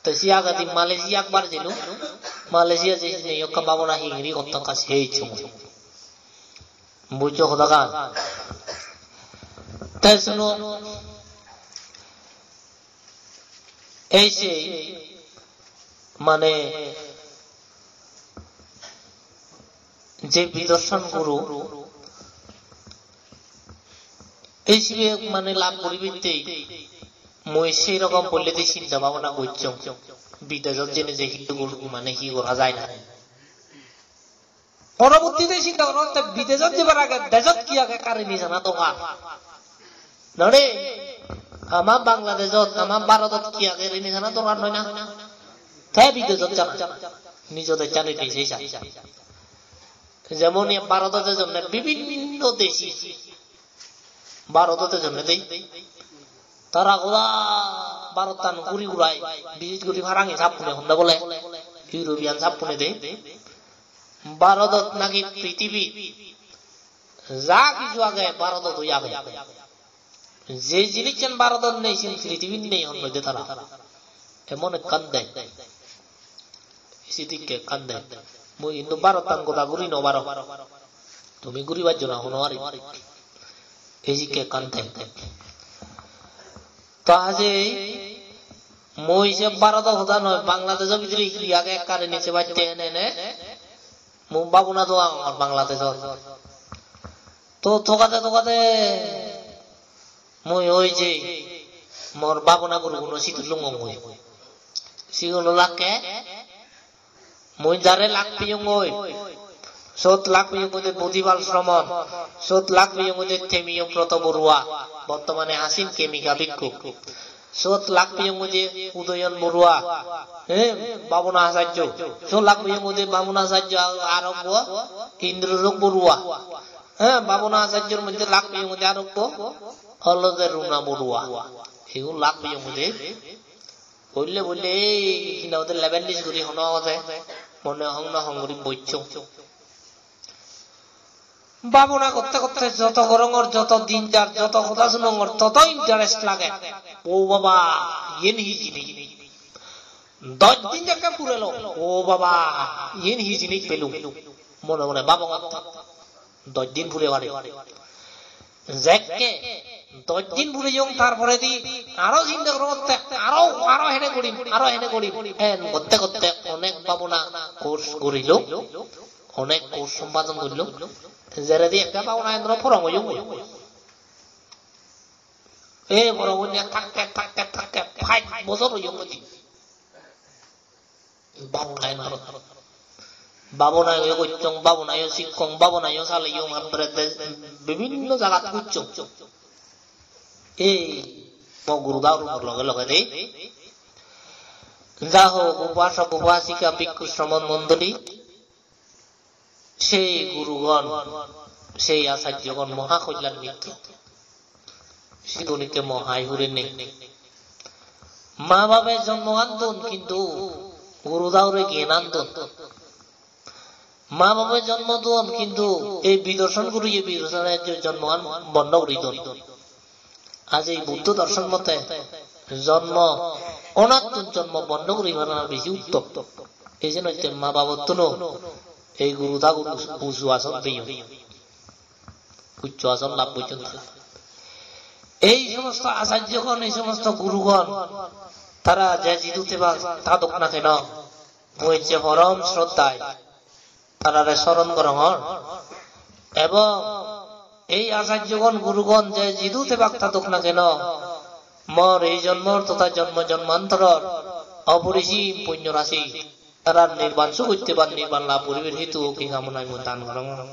Te se agedi Malaysia ekbar jelung, Malaysia jeinei ekka bhabona hingiri gotton ekka sei ecchong. Bujjo hodagan? Te suno, ei sei mane je bidorson guru, ei sibe mane lab guribatte mui sei rokom polledi sinta bhabona gocchong, bidejot jeinei je hi gor-, mane hi gora jai na. Porobottite sinta goro, te bidejot jebar age dejot hi age ekka rini jana dorkar. Nore, ama Bangladeshot, ama Bharotot hi age rini jana dorkar noi na? Te bidejot jana, nijo dejchan rini sei sai. Jemon iye Bharotot ejonne bibhinno deshi, Bharodot ejonne de. Tara goda Bharottan guri gurai, bises guri Farangi sappune honde bole, European sappune de. Bharodot naki prithibi ja hissu age, Bharodot oi age. Je jinissan Bharodot nei, siyen prithibit nei hon hoide tara. Emon ekkan dej. Sidikke ekkan dej. Mui hintu Bharottan goda guri no parong. Tumi guri pajjo na hono ari. Ei sikke ekkan dej. To ajei mui se Bharodo hoda noi, Bangladesh-o bidire hi age ekkare nije batte ene ene. Mui babona do angor Bangladesh-ot. To togade togade mui oi je mor babona guruguno sidu lungongoi. Siguno lakke mui jare lak peyongoi. Sot lak peyongoi de Bodhipal Sramon. Sot lak peyongoi de Temiyo Broto Borua. Bortomane Hasin Kemika Bhikkhu. Sot lak peyongoi de Udayon Borua. He, Babona Acharya. Sot lak peyongoi de Babona Acharya arokko Indrojog Borua. He, Babona Acharyar moddhe lak peyongoi de arokko olode Runa Borua. Igun lak peyongoi de. Bolle bolle ei hinang hoide level dis guri hono hoide mone hong na hong guri bocchong. Babona gotte gotte joto gorongor, joto din jar, joto hoda sunongor, toto interest lage. O baba, iyen hi jinis? Dosh din jekke purelo, o baba, iyen hi jinis pelung? Mone mone babongotte. Dosh din pure pare. Jekke dosh din pureyong, tar poredi aro chinte gorongotte, aro, aro hene gorim, aro hene gorim. En gotte gotte onek babona course gorilong, onek course sompadon gorilong. Jeredi ekka babona endro porong oyong. Ei porong oinne thakke, thakke, thakke pach bojor oyong goi. Babona endro. Babonayo gocchong, babonayo sikkong, babonayo saleyong, ekkere de-, bibinno jagat gocchong. Ei mo guru dagur loge loge de. Jahok, upasok upasika, bhikkhu sramon mondoli, sei gurugon, sei acharyogon moha kolyan mitto. Sigun ikke mo hai hure nei. Ma babe jonmo an don, kintu guru daure gyan an don. Ma babe jonmo don, kintu ei bidorshan guriye bidorshan jonmo an bondo guri don. Aji Buddho dorshon mote jonmo onattun jonmo bondo guri parana besi uttom. Ei jenotte ma babottuno ei guru dagur uju ason peyon. Uccho ason lab gocchon tara. Ei somosto acharyogon, ei somosto gurugon, tara je jidu tebak tadok na keno, mui ecche porom sroddhai tarare soron gorongor. Ebong ei acharyogon, gurugon je jidu tebak tadok na keno, mor ei jonmor totha jonmo jonmantoror oporisim punyo rasi tarar nirban suguttiban nirban lab guribar hetu ei kamonai mui dan gorongor.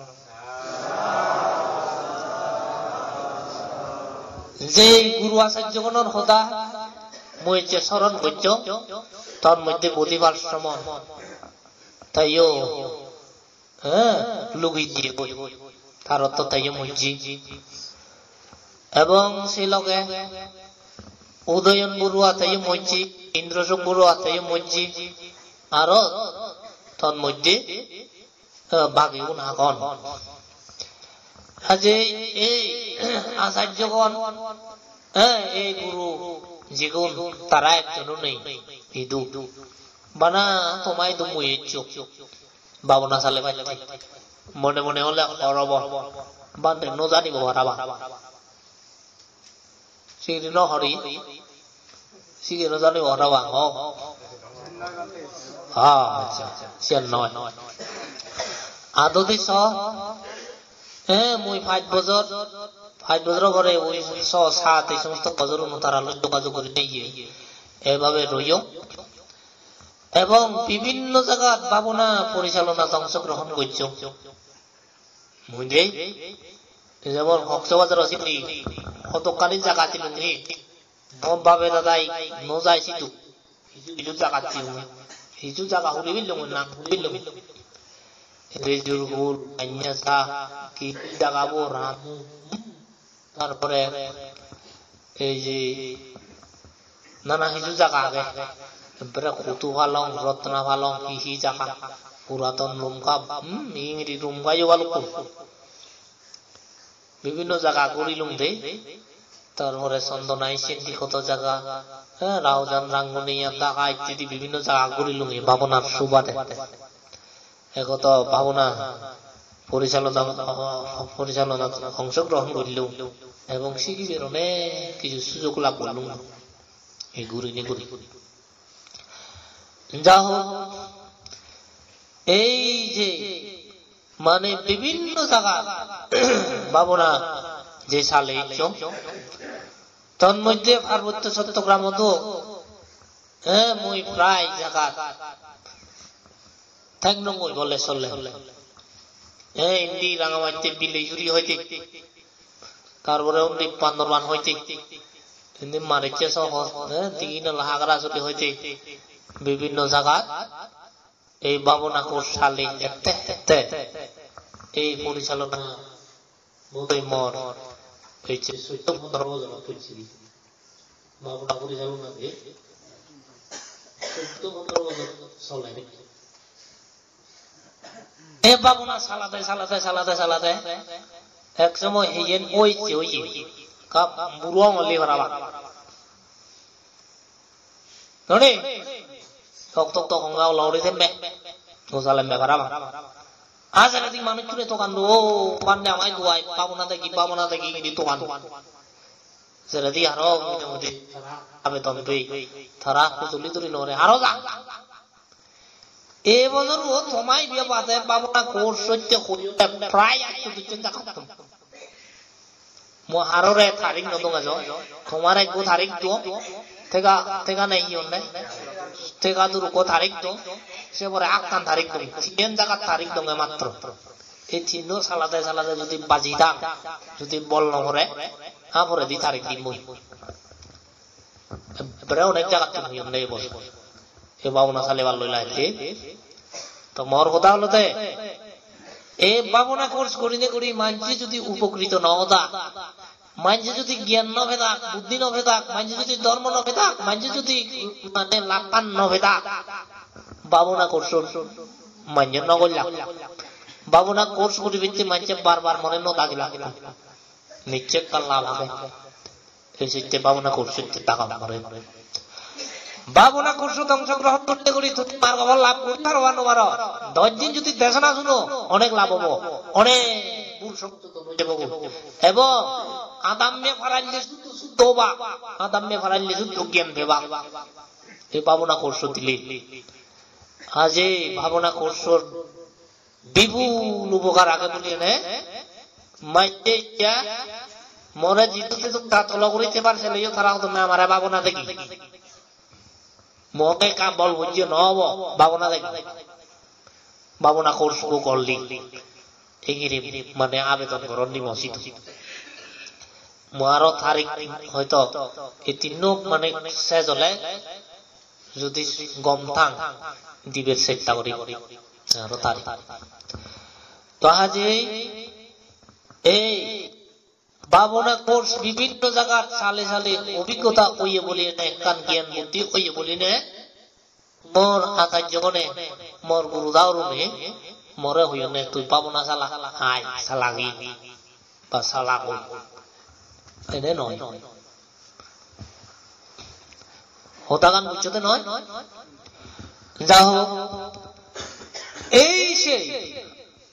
Je guru acharyogonor hoda mui je soron gocchong, tar moddhe Bodhipal Sramon, teyo, he, lugi jiyegoi, tar otto teyo mojje. Ebong se loge Udayon Borua teyo mojje, Indrojog Borua teyo mojje, aro ton moddhe, eh, bagigun agon. Aje ei acharyogon, eh, ei guru jigun, tara ekjono nei idu. Bana toma idu mui ecchong. Babona sale patte. Mone mone ole horobo. Bhante no janibo parapang. Sigiri no hori. Sigiri no janibo parapang. Oh. Ah, accha. Siyan noi. Adodi so. Eh, mui pach bojor, pach bojor pore oi so sat ei somosto bojor uno tara loi jogajog guri neye. Ebabe royong. Ebong bibinno jagat babona porichalonat ongshogrohon gocchong. Mui de, jemon Cox's Bazar-ot sindi, hodokkani jaga silung hi, mo babe dadai no jai sidu. Hiju, hiju jaga silung, hiju jaga huli billung, nang huli billung. Rejur hul, anya sa, ki jaga bo, ramu. Tar pore ei je nana hiju jaga age, ekkere Kutu Palong, Ratna Palong, hi hi jaga, puraton Rumka, hmm, ingiri Rumka yo balukkun. Bibinno jaga gurilung de. Tar pore Chandana, sindi hodo jaga, eh, Raojan, Ranguniya, Daga ittedi bibinno jaga gurilung ei bhabonar subade. Ekot bhabona porichalona, porichalonat ongshogrohon gorilung ebong sigibar onek hissu sujog lab gorilung ei gurinei guri. Ja hok, ei je mane bibinno jagat bhabona je sale iccho, tor moddhe Parbotto Chottogramot o, eh, mui prai jagat thek nw goi bole sole. Eh, indi Rangamatte Bilejuri hoide, tar pore undi Bandorban hoide, indi Maricche sohor, eh, Dighinola Hagarajuri hoide, bibinno jagat ei bhabona course sale ette ette ei porichalona bodoi mor ecche soddo pondro bojor pujje. Bhabona porichalona de soddo pondro bojor sole de. Ei bhabona salade, salade, salade, salade ek somoy heyen oiche oiye. Ka buro ongoli parapang. Noni? Tok tok tok honga ola uri thembe. Gosa lembe parapang. Ajar edik manuj ture togan do, o, pande amai duai, bhabona degi, bhabona degi, gini togan do. Seredi aro mone mone tara abeton pei, tara hujuli duri nore, aro ja. Ei bojor o tomai biya bade bhabona course sotte hoyode prai atto dujjon jagatto. Mo harore tarik no dong ejo, tomar ekko tarik dong, tega, tega nei hi honne, tega durukko tarik dong, se pore akkan tarik dong, siyen jagat tarik dong ematro. Ei tinno salade salade judi baji thang, judi bol no pore, ha poredi tarik dim mui. Ekkere onek jagattun hoyonde ei bojor. Ei bhabona salebar loi lagette. To mor hoda olode, ei bhabona course gurinei guri manje judi upokrito no oda, manje judi gyan no pedak, buddhi no pedak, manje judi dhormo no pedak, manje judi mane labhan no pedak, bhabona course manje no golla. Bhabona course guribatte manje bar bar mone no dagila. Nichchoi ekkan lab age. Ei sitte bhabona course sotte daga pore. Bhabona course-ot ongshogrohon gorinei guri tumi margo phol lab guri paro ba no paro. Dosh din judi desona suno, onek lab obo, onek bhul songsodhon oi jebo. Ebong adamme paralle suddho suddho oba, adamme paralle suddho gyan peba. Ei bhabona course-o dile. Aje bhabona course-or bipul upokar age buli ene, manje iya more jidu tidu ta tolo guri thebar seleyo tara hodonne amare bhabona degi. Mo ekka bol bujje no obo, bhabona degi. Bhabona course bo golli. Ingiri mane abedon goron ni mo sidu. Mo aro tarik hoito ei tinno mane sej ole judi gom thang diber chesta guri aro tarik. To aje ei bhabona course bibinno jagat sale sale obhiggota oye boline, ekkan gyan buddhi oye boline, mor acharjogune, mor guru daurune more hoyonne, tui bhabona sala, ai salagi ba salagoi. Ene noi. Hodagan bujcho de noi? Ja hok. Ei se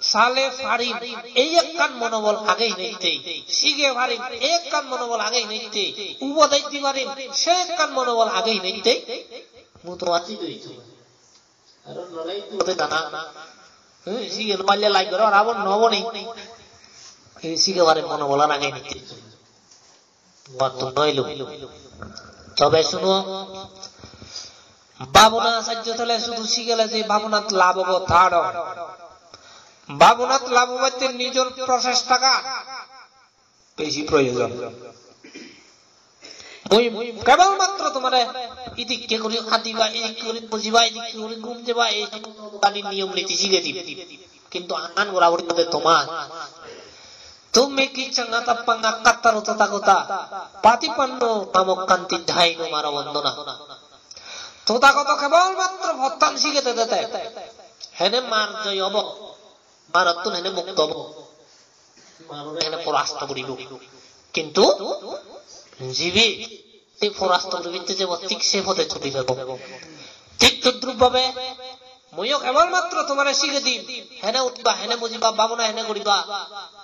sale parim, ei ekkan monobol age hinette. Sige parim, ei ekkan monobol age hinette. Ubodes di parim, se ekkan monobol age hinette. Muto ati doi. Aro nolai tu hote dana. Eh, sige no palle like goro, aro abo no boni. Eh, sige parim monobol age hinette. Muattu noilo. Tobe suno, bhabona acharjo tole sudu sigele je bhabonat lab obo ta noi. Bhabonat lab obatte nijor prochestagan besi proyojon. Mui kebol matro tomare idikke guri hadiba, idikke guri bojiba, idikke guri gum jeba, ei somosto niyom niti sige dim. Kintu ahan gora guri tomar Tum me kiccang atappang akkattaro Tathagata, patipanno pamokkanti dhayino maro bondona. Tothagoto kebol matro pottan sige dedede. Hene mar joy obo. Marottun hene mukto obo. Marore hene porasto guribo. Kintu jibe se porasto guribatte jebo, thik se pode choli pebo. Thik todrup bhabe muiyo kebol matro tomare sige dim, hene utba, hene bujiba, bhabona hene guriba,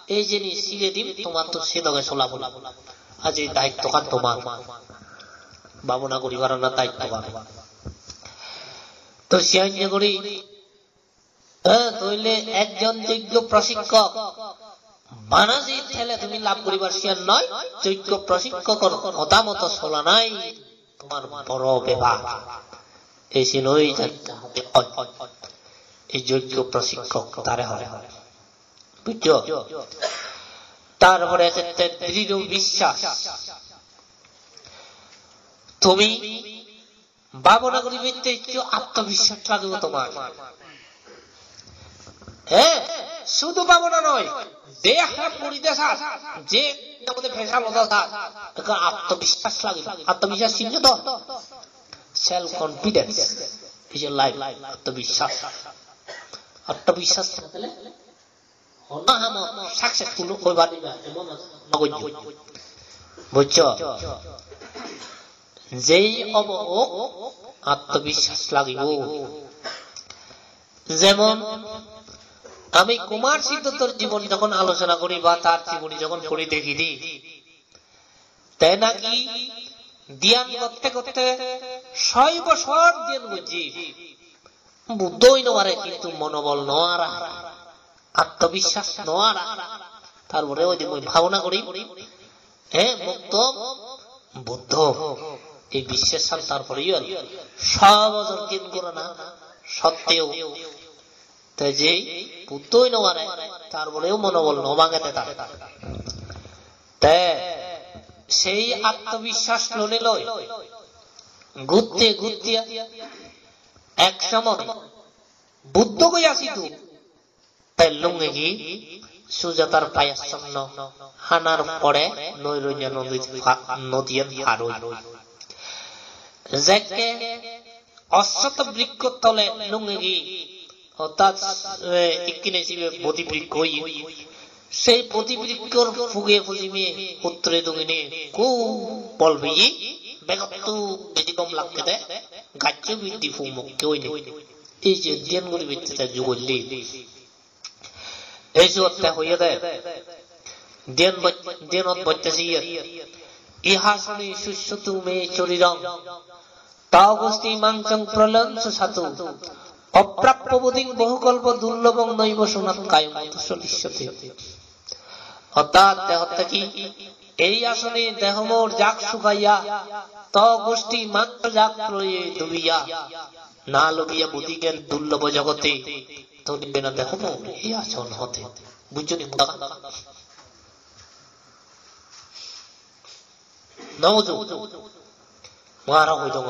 ei jinis sige dim, tomattun se doge sola puribo. Aji daittogan tomar, bhabona guribar ana daittogan. To siyan je guri, eh, toile ekjon joggo prosikkok bana je thele tumi lab guribar siyan noi, joggo prosikkokor hoda moto sola nai tomar boro bepar. Ei sinoi jante oi, ei joggo prosikkok tare hoi. Bujjo? Tar pore ejette drido biswas. Tumi bhabona guribatte ekku atmobiswas lagibo tomar. He, sudu bhabona noi, je ham guride sar, je mane pesa loda sar, ekku atmobiswas lagibo. Atmobiswas sinno to? Self confidence is a life. Atmobiswas. Atmobiswas thakle hono ham successful oi pariba, emon no gojjo. Bujjo? Jei obo ok, atmobiswas lagibo. Jemon, ami Kumar Siddharthor jibon jokhon alochona guri ba tar jiboni jokhon pori degi de, te naki dhyan gotte gotte soi bojor dhyan gojje. Buddho oi no pare, kintu monobol no ara, atmobiswas no ara. Tar pore hoide mui bhabona gurim, he, mukto Buddho. Ei biswassan tar pore oi, soi bojor dhyan gorana sotteo te je Buddho oi no pare, tar poreo monobol no bhangede tar. Te sei atmobiswas lonei loi gurte gurte ek somoy Buddho Goya sidu te lungegi Sujatar payasonno hanar pore Noironya nodi pa-, nodiyan par oi. Jekke Oshotto brikkho tole lungegi, ortat, eh, ikkine sibe bodhi brikkho oye. Sei bodhi brikkhor puge pojime uttore dogine hub bol peye, begottun bej gom lakkede, gaccho biddi puk mokke oine. Ei je dhyan guribatte te jugolle. Ei suotte hoyede, dhyan boj-, dhyanot bojje siye. Ihasane sussatu me sorirang, ta gosti mangsang pralyantu satu. Aprappya bodhiṃ bahukalpa durlabhaṃ, naiva sanat kayam tato solissate. Ortat te hotte ki, ei asone deho mor jak sukaiya, ta gosti mangso jak proloye dubiya. Na lobiya bodhi gyan durlabho jogote, tolibe na deho mor ei ason hote. Bujjo ni hodagan? No bujo? Mui aro hoi dong.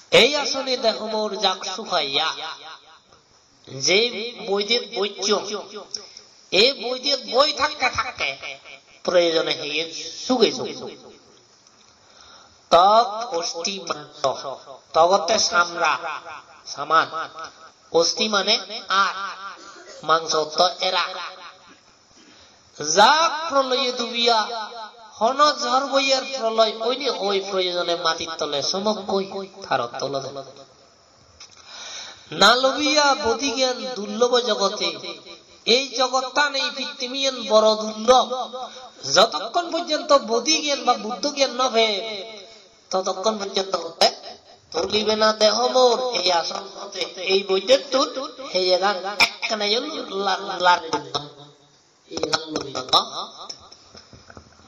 Ei asone deho mor jak sukaiya. Je boidet bojjong, ei boidet boi thakke thakke proyojone heye suge suk. Tok, osti, mangso. Tok otte samra, saman. Osti mane ar, mangso otte era. Jak proloye dubiya, hono jhor boyer proloy oine oi proyojone matir tole somokkoi, tar ortho olode. Na lobiya bodhi gyan durlabho jogote. Ei jogottan, ei pittibiyan boro durlabh. Jotokkon porjonto bodhi gyan ba Buddho gyan no pem, totokkon porjonto hotte tolibe na deho mor ei ason hote. Ei boidettun heyegan ekkena yo lar-, lar-,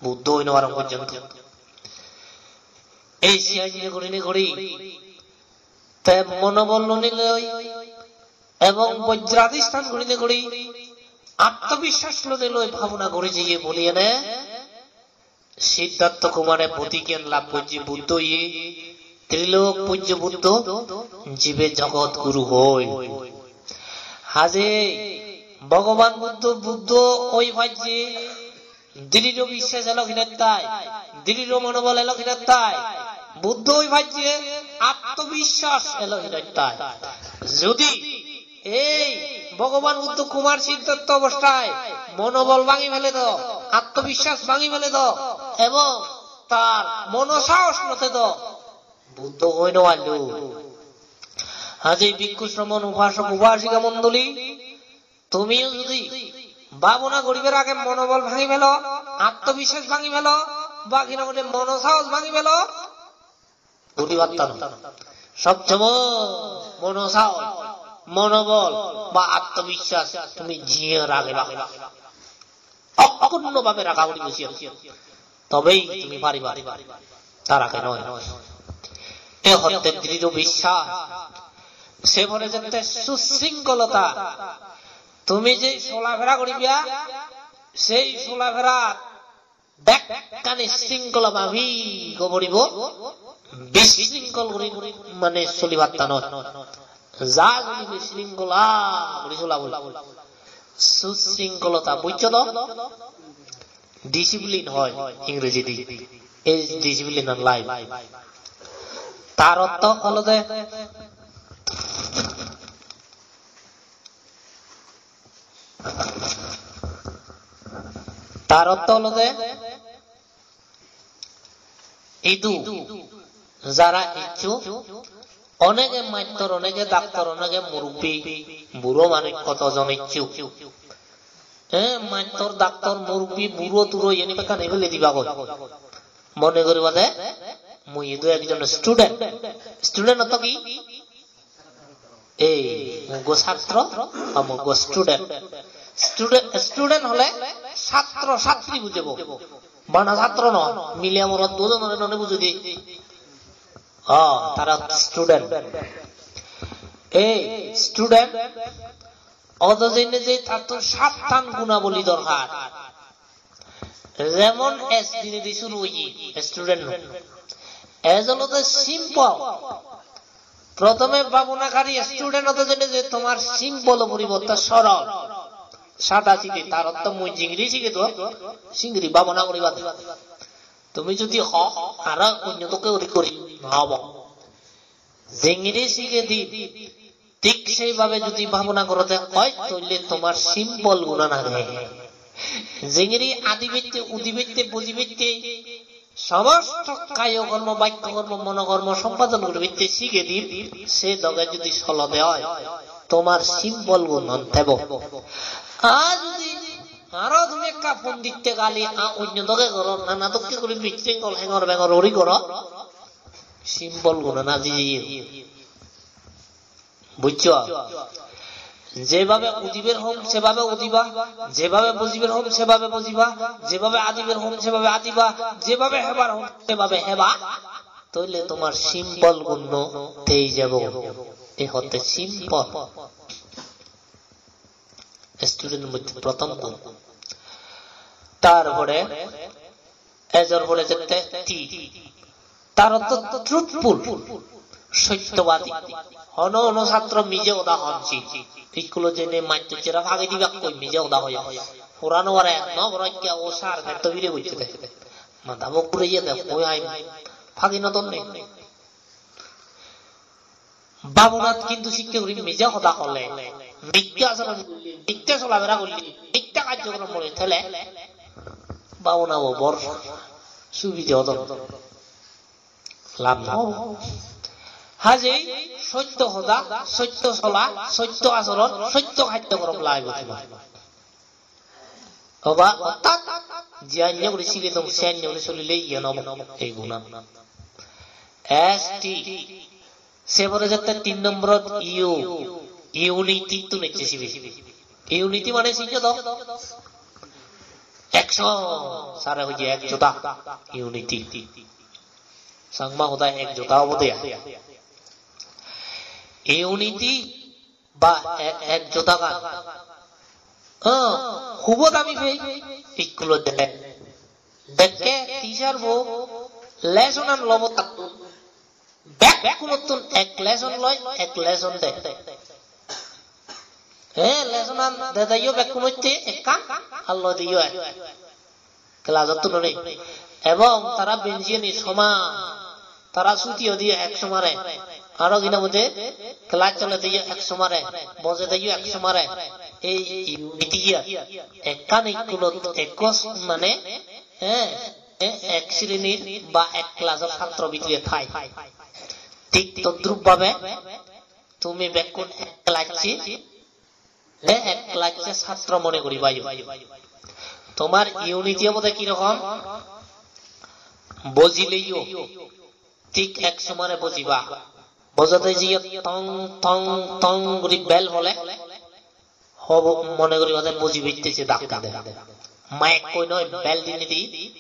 Buddho oi no parong porjonto. Ei siyan gurinei guri, te monobol lonei loi, ebong bojradhistan gurinei guri, atmobiswas lonei loi bhabona guri jiye boli ene Siddhartha Kumare bodhi gyan lab gojje Buddho oye, Trilok pujjo Buddho, jibe jogot guru hoi. Haje Bhogoban Buddho, Buddho oi pajje, dirido biswas elo hinettai, dirido monobol elo hinettai, Buddho oi pajje, atmobiswas elo hinettai. Jodi ei Bhogoban Buddho Kumar Siddhattho obosthay monobol bhangi pele do, atmobiswas bhangi pele do, ebong tar mono sahos no thedo, Buddho oi no pallo. Aji bhikkhu shramon upasok upasika mondoli, tumiyo jodi bhabona guribar age monobol bhangi pelo, atmobiswas bhangi pelo, ba hina hoide mono sahos bhangi pelo, guri patta no. Sob somoy mono sahos, monobol ba atmobiswas tumi jiye rageba. Okkhunno bhabe rakha puribo siyan. Tobei tumi pariba. Tar age noi. E hotte dirido biswas. Se pore jette susringkholota. Tumi je solafera guriba, sei solaferat bekkani sringkhola bhabi go poribo. Bisringkhol guri mane soli patta noi. Ja guri bisringkhola guri sola poribo. Susringkholota bujjo to? Discipline hoi ingrejidi. Ei discipline an life. Tar ortho olode, tar ortho olode idu jara icchu, onege mastor, onege daktor, onege murubbi, buro manuj hotojon icchu. Eh, mastor, daktor, murubbi, buro turo iyeni bekkani ebele dibagoi. Mone guribade, mui idu ekjon student. Student ortho hi? Ei, mui ekko satro, ba mui ekko student. Student, student hole satro, satri bujebo. Bana satro no, mile morot dujonore none bujodi. Oh, tara student. Ei, student, odo jeinei je tattun sattan gunaboli dorkar. Jemon S dinedi suru oye, student no. S olode simple. Prothome bhabonakari student odo jeinei je tomar simple o poriborte sorol. Sada sidi, tar ortho mui jingiri sige do, singiri bhabona guriba de. Tumi jodi ho, aro onyo dokke guri guri, no obo. Jingiri sige di, thik sei bhabe jodi bhabona gorode oi, toile tomar simple gunan age. Jingiri adibatte, udibatte, bujibatte, somosto kayo kormo, bakko kormo, mono kormo sompadon guribatte sige di, se doge jodi solode oi, tomar simple gunan thebo. Ar jodi aro tumi ekka ponditte gali, a onyo doge goro, nana dokke guri bisringkhol hengor bengor guri goro, simple gunan aji jiye. Bujjo? Jebhabe udibar hom, sebhabe udiba, jebhabe bojibar hom, sebhabe bojiba, jebhabe adibar hom, sebhabe adiba, jebhabe hebar hom, sebhabe heba, toile tomar simple gunno thei jebo. Ei hotte simple. Student moddhe prothom gun. Tar pore, ejor pore jette T. Tar ortho truthful, sottobadi. Hono hono satro mije hoda hon si. Iskulot jeinei mastor sere phagi dibakkoi mije hoda hoye. Pora no pare, no pore, ikke o sir metto bire gocche de. Madha bo gureye de, hoi hai phagi no donne. Bhabonat hintu sikke guri mije hoda hole, micche achoron golle, micche solafera golle, micche karjokrom guri thele, bhabonabo bor subide odon, lab no obo. Hajei sotto hoda, sotto sola, sotto achoron, sotto karjokrom lagibo tomar. Oba, ortat, je anya guri sige dong, se anya guri solile iyan obo, ei gunan. S T. Se pore jette tin nomborot U, unity tun ecche sibe. Unity mane sinjo to? Ekso, sare hoye ekjota, unity. Changma hoda ekjota obode ai. Unity ba ek, ekjotagan. Ah, hubot ami pei, iskulot de. Dekke teacher bo lesson an lobo tattun. Bekkunottun ek lesson loi, ek lesson de. He, lesson-an dedeyo bekkunotte ekkan, ar loideyo ek. Class-ot tuloni. Ebong tara benjiyeni soman, tara sutiyo diye ek somare. Aro hina hoide class soledeyo ek somare, bojedeyo ek somare. Ei unity-an ekkan school-ot ekko mane, he, e, ek srenir ba ek class-or satro bidire thai. Thik todrup bhabe tumi bekkun ek class-e, e, ek class-e satro mone guribayo. Tomar unity obode kirokom? Bojileyo thik ek somare bojiba. Bojode jiye tong tong tong guri bell hole, hobo mone guriba de bojibatte se dak dede. Mike koi noi, bell dinei di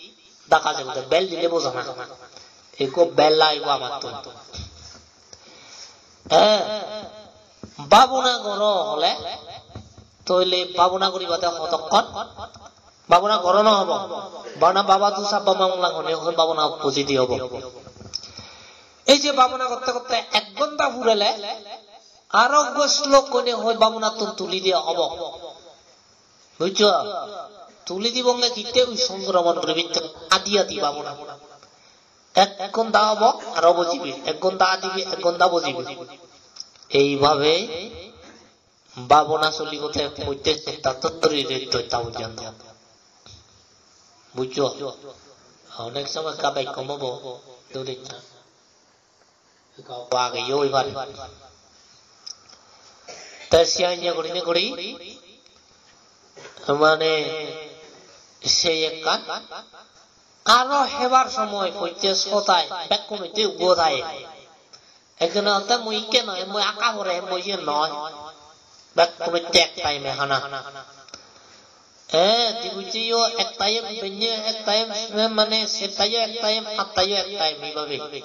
daka jebo de, bell dile bojana. Ekko bell lagibo amattun. Eh, babona goro hole, toile babona guriba de hodokkon? Babona goro no hobo. Bana baba tu sabba manglang hone hoi babona opposite hobo. Ei je babona gotte gotte ek ghonta purele, aro ekko slok hone hoi babonattun tuli diya hobo. Bujjo? Tuli dibonge hitte? Oi songkromon guribatte adi adi babona. Ek ghonta obo, aro bojibi, ek ghonta adibi, ek ghonta bojibi. Eibhabe babona solibo te poitte cheptattun dhuri ret dotta porjonto. Bujjo? Onek somoy ekka bekkom obo, duri na. Ekka obo ageyo oi pare. Te siyan ye gurinei guri, mane, sei ekkan. Aro hebar somoy poitte sotai, bekkunotte ugo tai. Ekjone hotte mui ikke noi, mui akka pore, mui iye noi. Bekkunotte ek time-e hana. Eh, dibuccheyo ek time, benne ek time, mane settayo ek time, attayo ek time, eibhabe.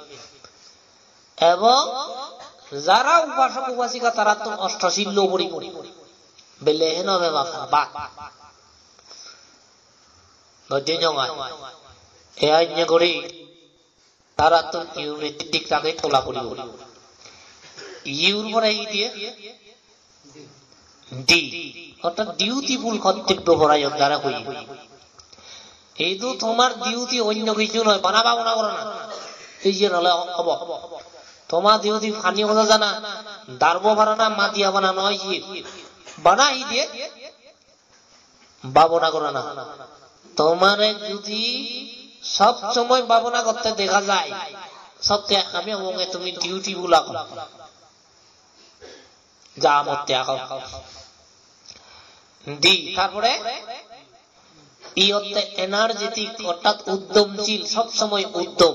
Ebong jara upasok upasika tarattun osto sil loi puribo. Bele heno beba bak. Dojje nyongai. E anye guri tarattun unity thik thake tola puribo. Iur pore hi diye? D. Orthat dutiful, kortobbo porayon jare hoye. Idu tomar duty, onyo hissu noi, bana babona gorana. Ei je nole obo. Tomar duty pani hoda jana, darbo parana, madiya bana noi je. Bana hi diye? Babona gorana. Tomare judi sob somoy babona gotte dega jai, sokke ami obonge tumi dutiful ago. Ja motte ago. D, tarpore E otte energetic, orthat uddomshil, sob somoy uddom.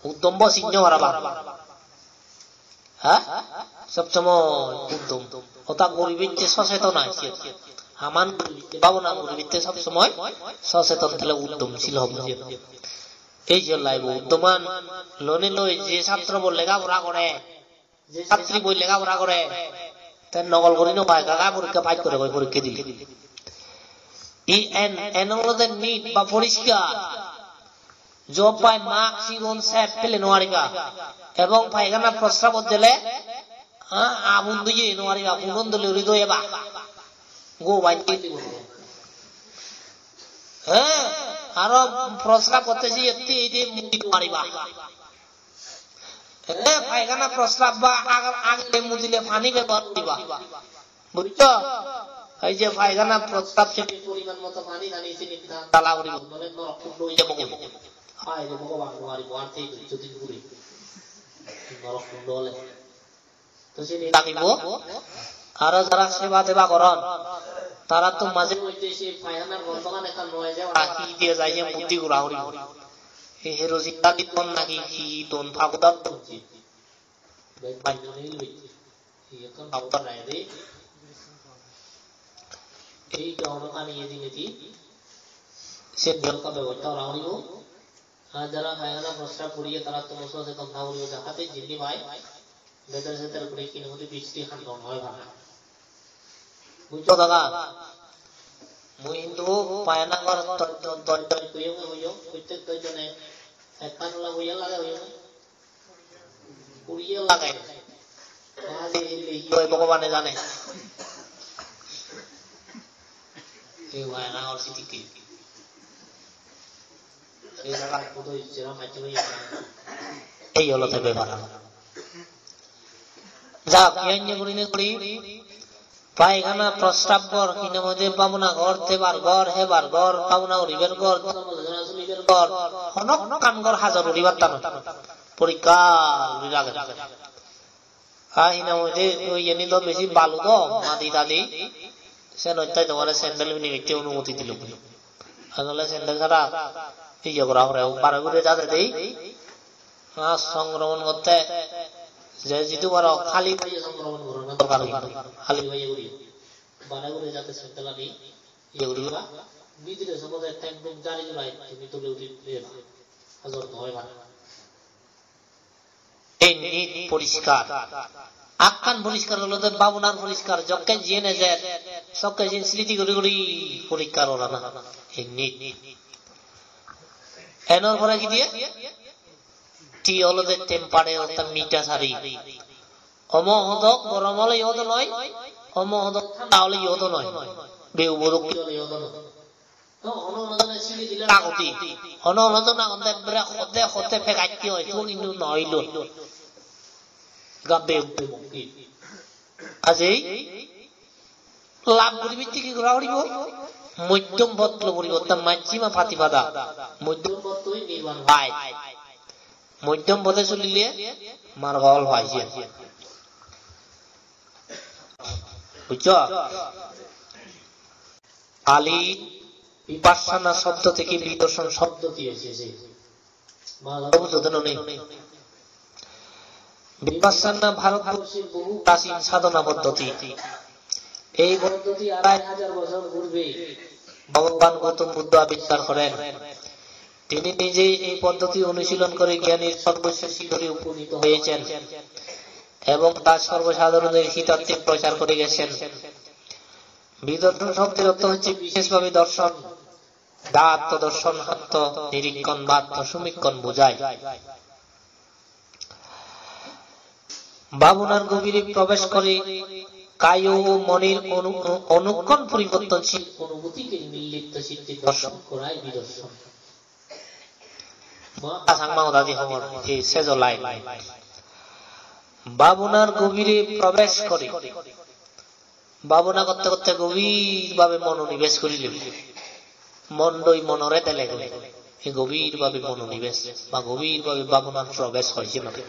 Uddombo sinno parapang. Ha? Sob somoy uddom. Ota guribatte soseton ai se. Haman guribatte, babona guribatte sob somoy soseton, tale uddomshil hobo je. Ei je laibo uddoman lone loi je satro bo lega pora gore, je satri boi lega pora gore, te nogol guri no pai, gaga porikka pass gore goi, porikka dile. E N, N olode neat ba poriskar. Job pai mak sigon sep pele no pariba. Ebong paikhana prosrabot gele, ha, abun doi no pariba, punon dole uri doi eba. Go bai dibo. He, aro prosrab gotte je ette ede mudi no pariba. He, paikhana prosrab ba ag-, agile mudile pani bebohar guriba. Bujjo? Ei je paikhana prosrab sini poriman moto pani tani sini da-, dala guribo, nole norok kundo oi jabo goi. Hai re Bhogoban, no paribo, ar sei dojjo din guri. Norok kundo ole. To sini lagibo. Aro jara seba teba goron, tara to maje moddhe se paikhana gondogan ekkan noi je, ora hi diye jai je buddhi gora guribo. He, he roji dali ton naki hi ton, pagoda ton je. Bek banyon hil bicche. Hi ekkan pagoda nai de. Ei dhormo kani edi niti. Se dhormo bebosta gora guribo. Ar jara paikhana prosrab guriye tara to soseton tha guribo, jahate jinni pai. Beder seder guri hino hoide bisti handon noi para. Bujjo daga? Mui hintu paikhana ghor doj-, doj-, doj-, hoyong, hoyong, prottek dojjone ekkan ola hoye lage hoyong. Puriye lage. Baji hille hi oi Bhogobane jane. Ei wayana or sidikke. Ei jagat pudo icchera macche oye. Ei olode bepar. Jak, iyan ye gurinei guri, paikhana, prosrab ghor, hinamoi de bhabona ghor, thebar ghor, hebar ghor, bhabona guribar ghor, dhormo desona sunibar ghor, honokkan ghor hajor guribatta noi. Porikkar guri rage. Ar hinamoi de oi iyeni do besi balu do, madi tadi. Senotte tomare sandal pini utte onumoti dilo. Asole sandal sara iye gora pore, bare guri jade dei. Ah, songkromon gotte je jidu paro hali paye songkromon gorana dorkar hintu. Hali paye guri. Bare guri jade sandal ani iye guriba. Bidire somode theng thung jari jurai tumi tuli udi peba. Ajor no oi pare. Ei nit poriskar. Akkan poriskar olode bhabonar poriskar. Jokke jiyen ejer, sokke jiyen sriti guri guri poriskar gorana. Ei nit. Enor pore hi diye? Ti olode tempare, orthat mita sari. Omo hodok gorom ole yodo noi, omo hodok thanda ole yodo noi. Beu bodokke ole yodo noi. Hono hono jone sili dile lagodi. Hono hono jone agonde ekkere hotte hotte pegacche oi, tuo hintu no oilo. Gabbe utte mukki. Ajei lab guribatte hi gora poribo? Moddhom pot lo poribo, ta majjhima patipada. Moddhom pot loi nirban pai. Moddhom pote solile margo phol pai siyen. Bujjo? Pali vipassana শব্দ থেকে বিদর্শন শব্দটি এসেছে। বাংলা বুঝতে নেই। বিপাসনা ভারতবর্ষের বহু প্রাচীন সাধনা পদ্ধতি। এই পদ্ধতি আড়াই হাজার বছর পূর্বে ভগবান গৌতম বুদ্ধ আবিষ্কার করেন। তিনি নিজেই এই পদ্ধতি অনুশীলন করে জ্ঞানের সর্বোচ্চ শিখরে উপনীত হয়েছেন এবং তা সর্বসাধারণের হিতার্থে প্রচার করে গেছেন। বিদর্শন শব্দের অর্থ হচ্ছে বিশেষভাবে দর্শন, বা আত্মদর্শন, আত্ম নিরীক্ষণ বা আত্ম সমীক্ষণ বোঝায়। ভাবনার গভীরে প্রবেশ করে কায় ও মনের অনু-, অনুক্ষণ পরিবর্তনশীল অনুভূতিকে নির্লিপ্ত চিত্তে দর্শন করাই বিদর্শন। Mo asang ma hodadi hongor, ei sejo line. ভাবনার গভীরে প্রবেশ করে। ভাবনা করতে করতে গভীরভাবে মনোনিবেশ করিলে। মনডই মনরে দেলে গলে। এই গভীরভাবে মনোনিবেশ বা গভীরভাবে ভাবনার প্রবেশ হয় যে মনে।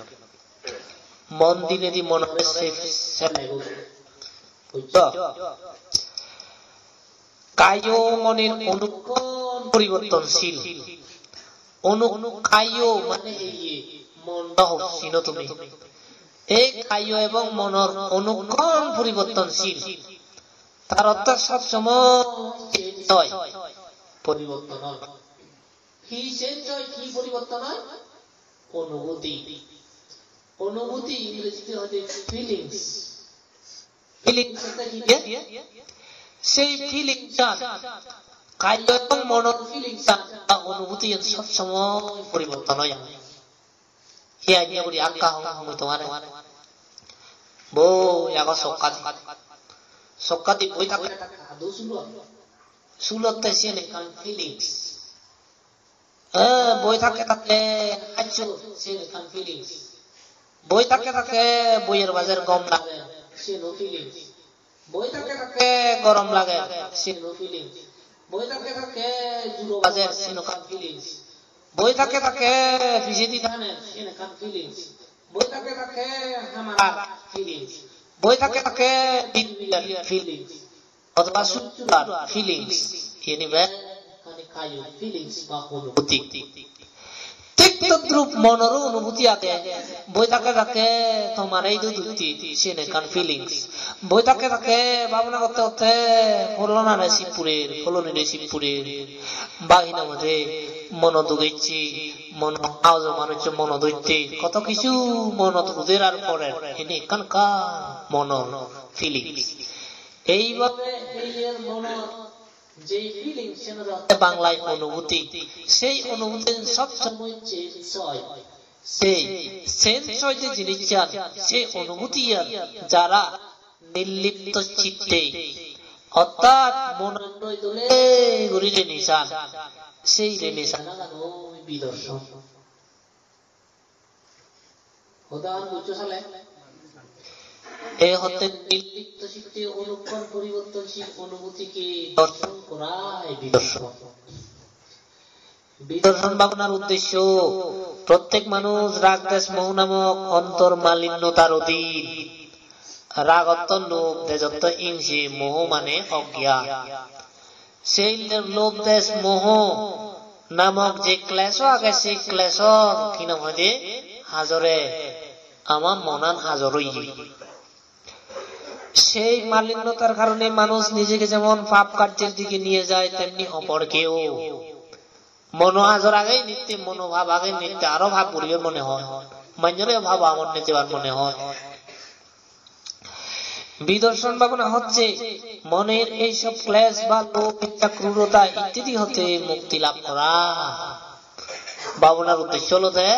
মন দিনে দি মনরে সে-, সেলে গলে। বুঝছো? কায় মনের অনুক্ষণ পরিবর্তনশীল। অনু-, কায় মানে এই যে মন, দেহ চিনো তুমি। এই কায় এবং মনর অনুক্ষণ পরিবর্তনশীল। তার অর্থ সবসময় change হয়, পরিবর্তন হয়। কি change হয়, কি পরিবর্তন হয়? অনুভূতি। অনুভূতি ইংরেজিতে হয় যে feelings। Feelings বলতে কি যে? সেই feelings কায় এবং মনর feelings বা অনুভূতি সব সময় পরিবর্তন হয়। He aja guri akka hong hong tomare. Boi ago sokkadi. Sokkadi boi thake thake hadu sulot. Sulotte siyen ekkan feelings. Eh, boi thakke thakke haccho, siyen ekkan feelings. Boi thakke thakke boiyer bajer gom lage, siyeno feelings. Boi thakke thakke gorom lage, siyeno feelings. Boi thakke thakke juro bajer, siyen ekkan feelings. Boi thakke thakke pijedi thaner, siyen ekkan feelings. Boi thakke thakke hamarar feelings. Boi thakke thakke birbir feelings. Othoba sutturar feelings, iyeni bekkani kayo feelings ba onubhuti. Thik todrup monoro onubhuti age, boi thakke thakke tomare idu dutti, siyen ekkan feelings. Boi thakke thakke bhabona gotte gotte pholonare sip purer, pholonire sip purer, ba hinang hoide mono duk ecche, mono aojo manuccho mono dutte, koto kichu monot uder ar porer, iyeni ekkan ekkan monor feelings. Eibabe ei je monor je feeling, siyen olode Banglai onubhuti. Sei onubhuti sob somoi change oi. Sei change oi je jinissan, sei onubhutiyan jara nirlipto chitte Ortat monan noi dole guri reni san. Sei reni san aganoi bidorshan. Hoda ar bujo sale? E hotte nirlipto chitte onukkon poribortonshil onubhutike dorshon korai bidorshan. Bidorshan bhabonar uddesho, prottek manuj rag dwesh moho namok ontor malinnotar odhin. Ragotto lobh, deshotto ingse, moho mane ogyan. Sei lobh dwesh moho namok je klesho age, sei kleshor hi nang hoide hajore ama monan hajor oye. সেই মালিন্যতার কারণে মানুষ নিজেকে যেমন পাপ কার্যের দিকে নিয়ে যায়, তেমনি অপরকেও। Mono hajor age nitte, mono pap age nitte, aro pap guribar mone hoy, manjore pap amor nejebar mone hoy. বিদর্শন ভাবনা হচ্ছে মনের এইসব ক্লেশ বা লোভ, ইচ্ছা, ক্রূরতা ইত্যাদি হতে মুক্তি লাভ করা। ভাবনার উদ্দেশ্য হলো যে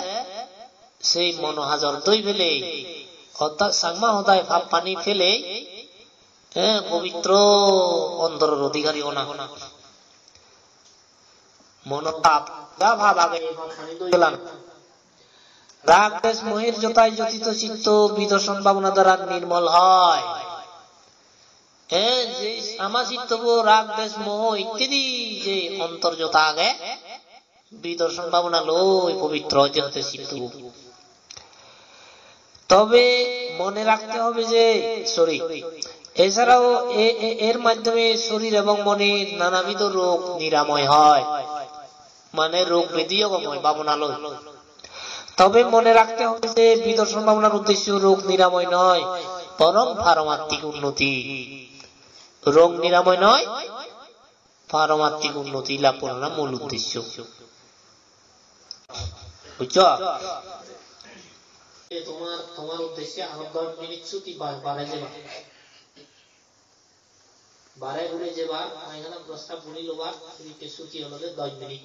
সেই মনোহাজর দই ফেলে, অর্থাৎ চাংমা হদায় ভাব পানি ফেলে, হ্যাঁ, পবিত্র অন্তরের অধিকারী অনা। মনো পাপ, যা ভাব আগে এই ভাব পানি দই ফেলান। রাগ দ্বেষ মোহের জটায় জটিত চিত্ত বিদর্শন ভাবনা দ্বারা নির্মল হয়। হ্যাঁ, যে আমার চিত্তব রাগ দ্বেষ মোহ ইত্যাদি যে অন্তর জটা আগে, বিদর্শন ভাবনা লই পবিত্র হতে হতে চিত্ত। তবে মনে রাখতে হবে যে, সরি, এছাড়াও এ-, এ-, এর মাধ্যমে শরীর এবং মনের নানাবিধ রোগ নিরাময় হয়, মানে রোগ ব্যাধিও কম হয় ভাবনা লই। তবে মনে রাখতে হবে যে বিদর্শন ভাবনার উদ্দেশ্য রোগ নিরাময় নয়, বরং পারমাত্মিক উন্নতি। রোগ নিরাময় নয়, পারমাত্মিক উন্নতি লাভ করাটা মূল উদ্দেশ্য। বুঝছো? এ তোমার, তোমার উদ্দেশ্যে আরো দশ মিনিট ছুটি বা-, বাড়াই যাবা। বাড়াই ঘুরে যাবা, পায়খানা প্রস্রাব ঘুরি লোবা, ছুটিতে ছুটি হলো যে দশ মিনিট।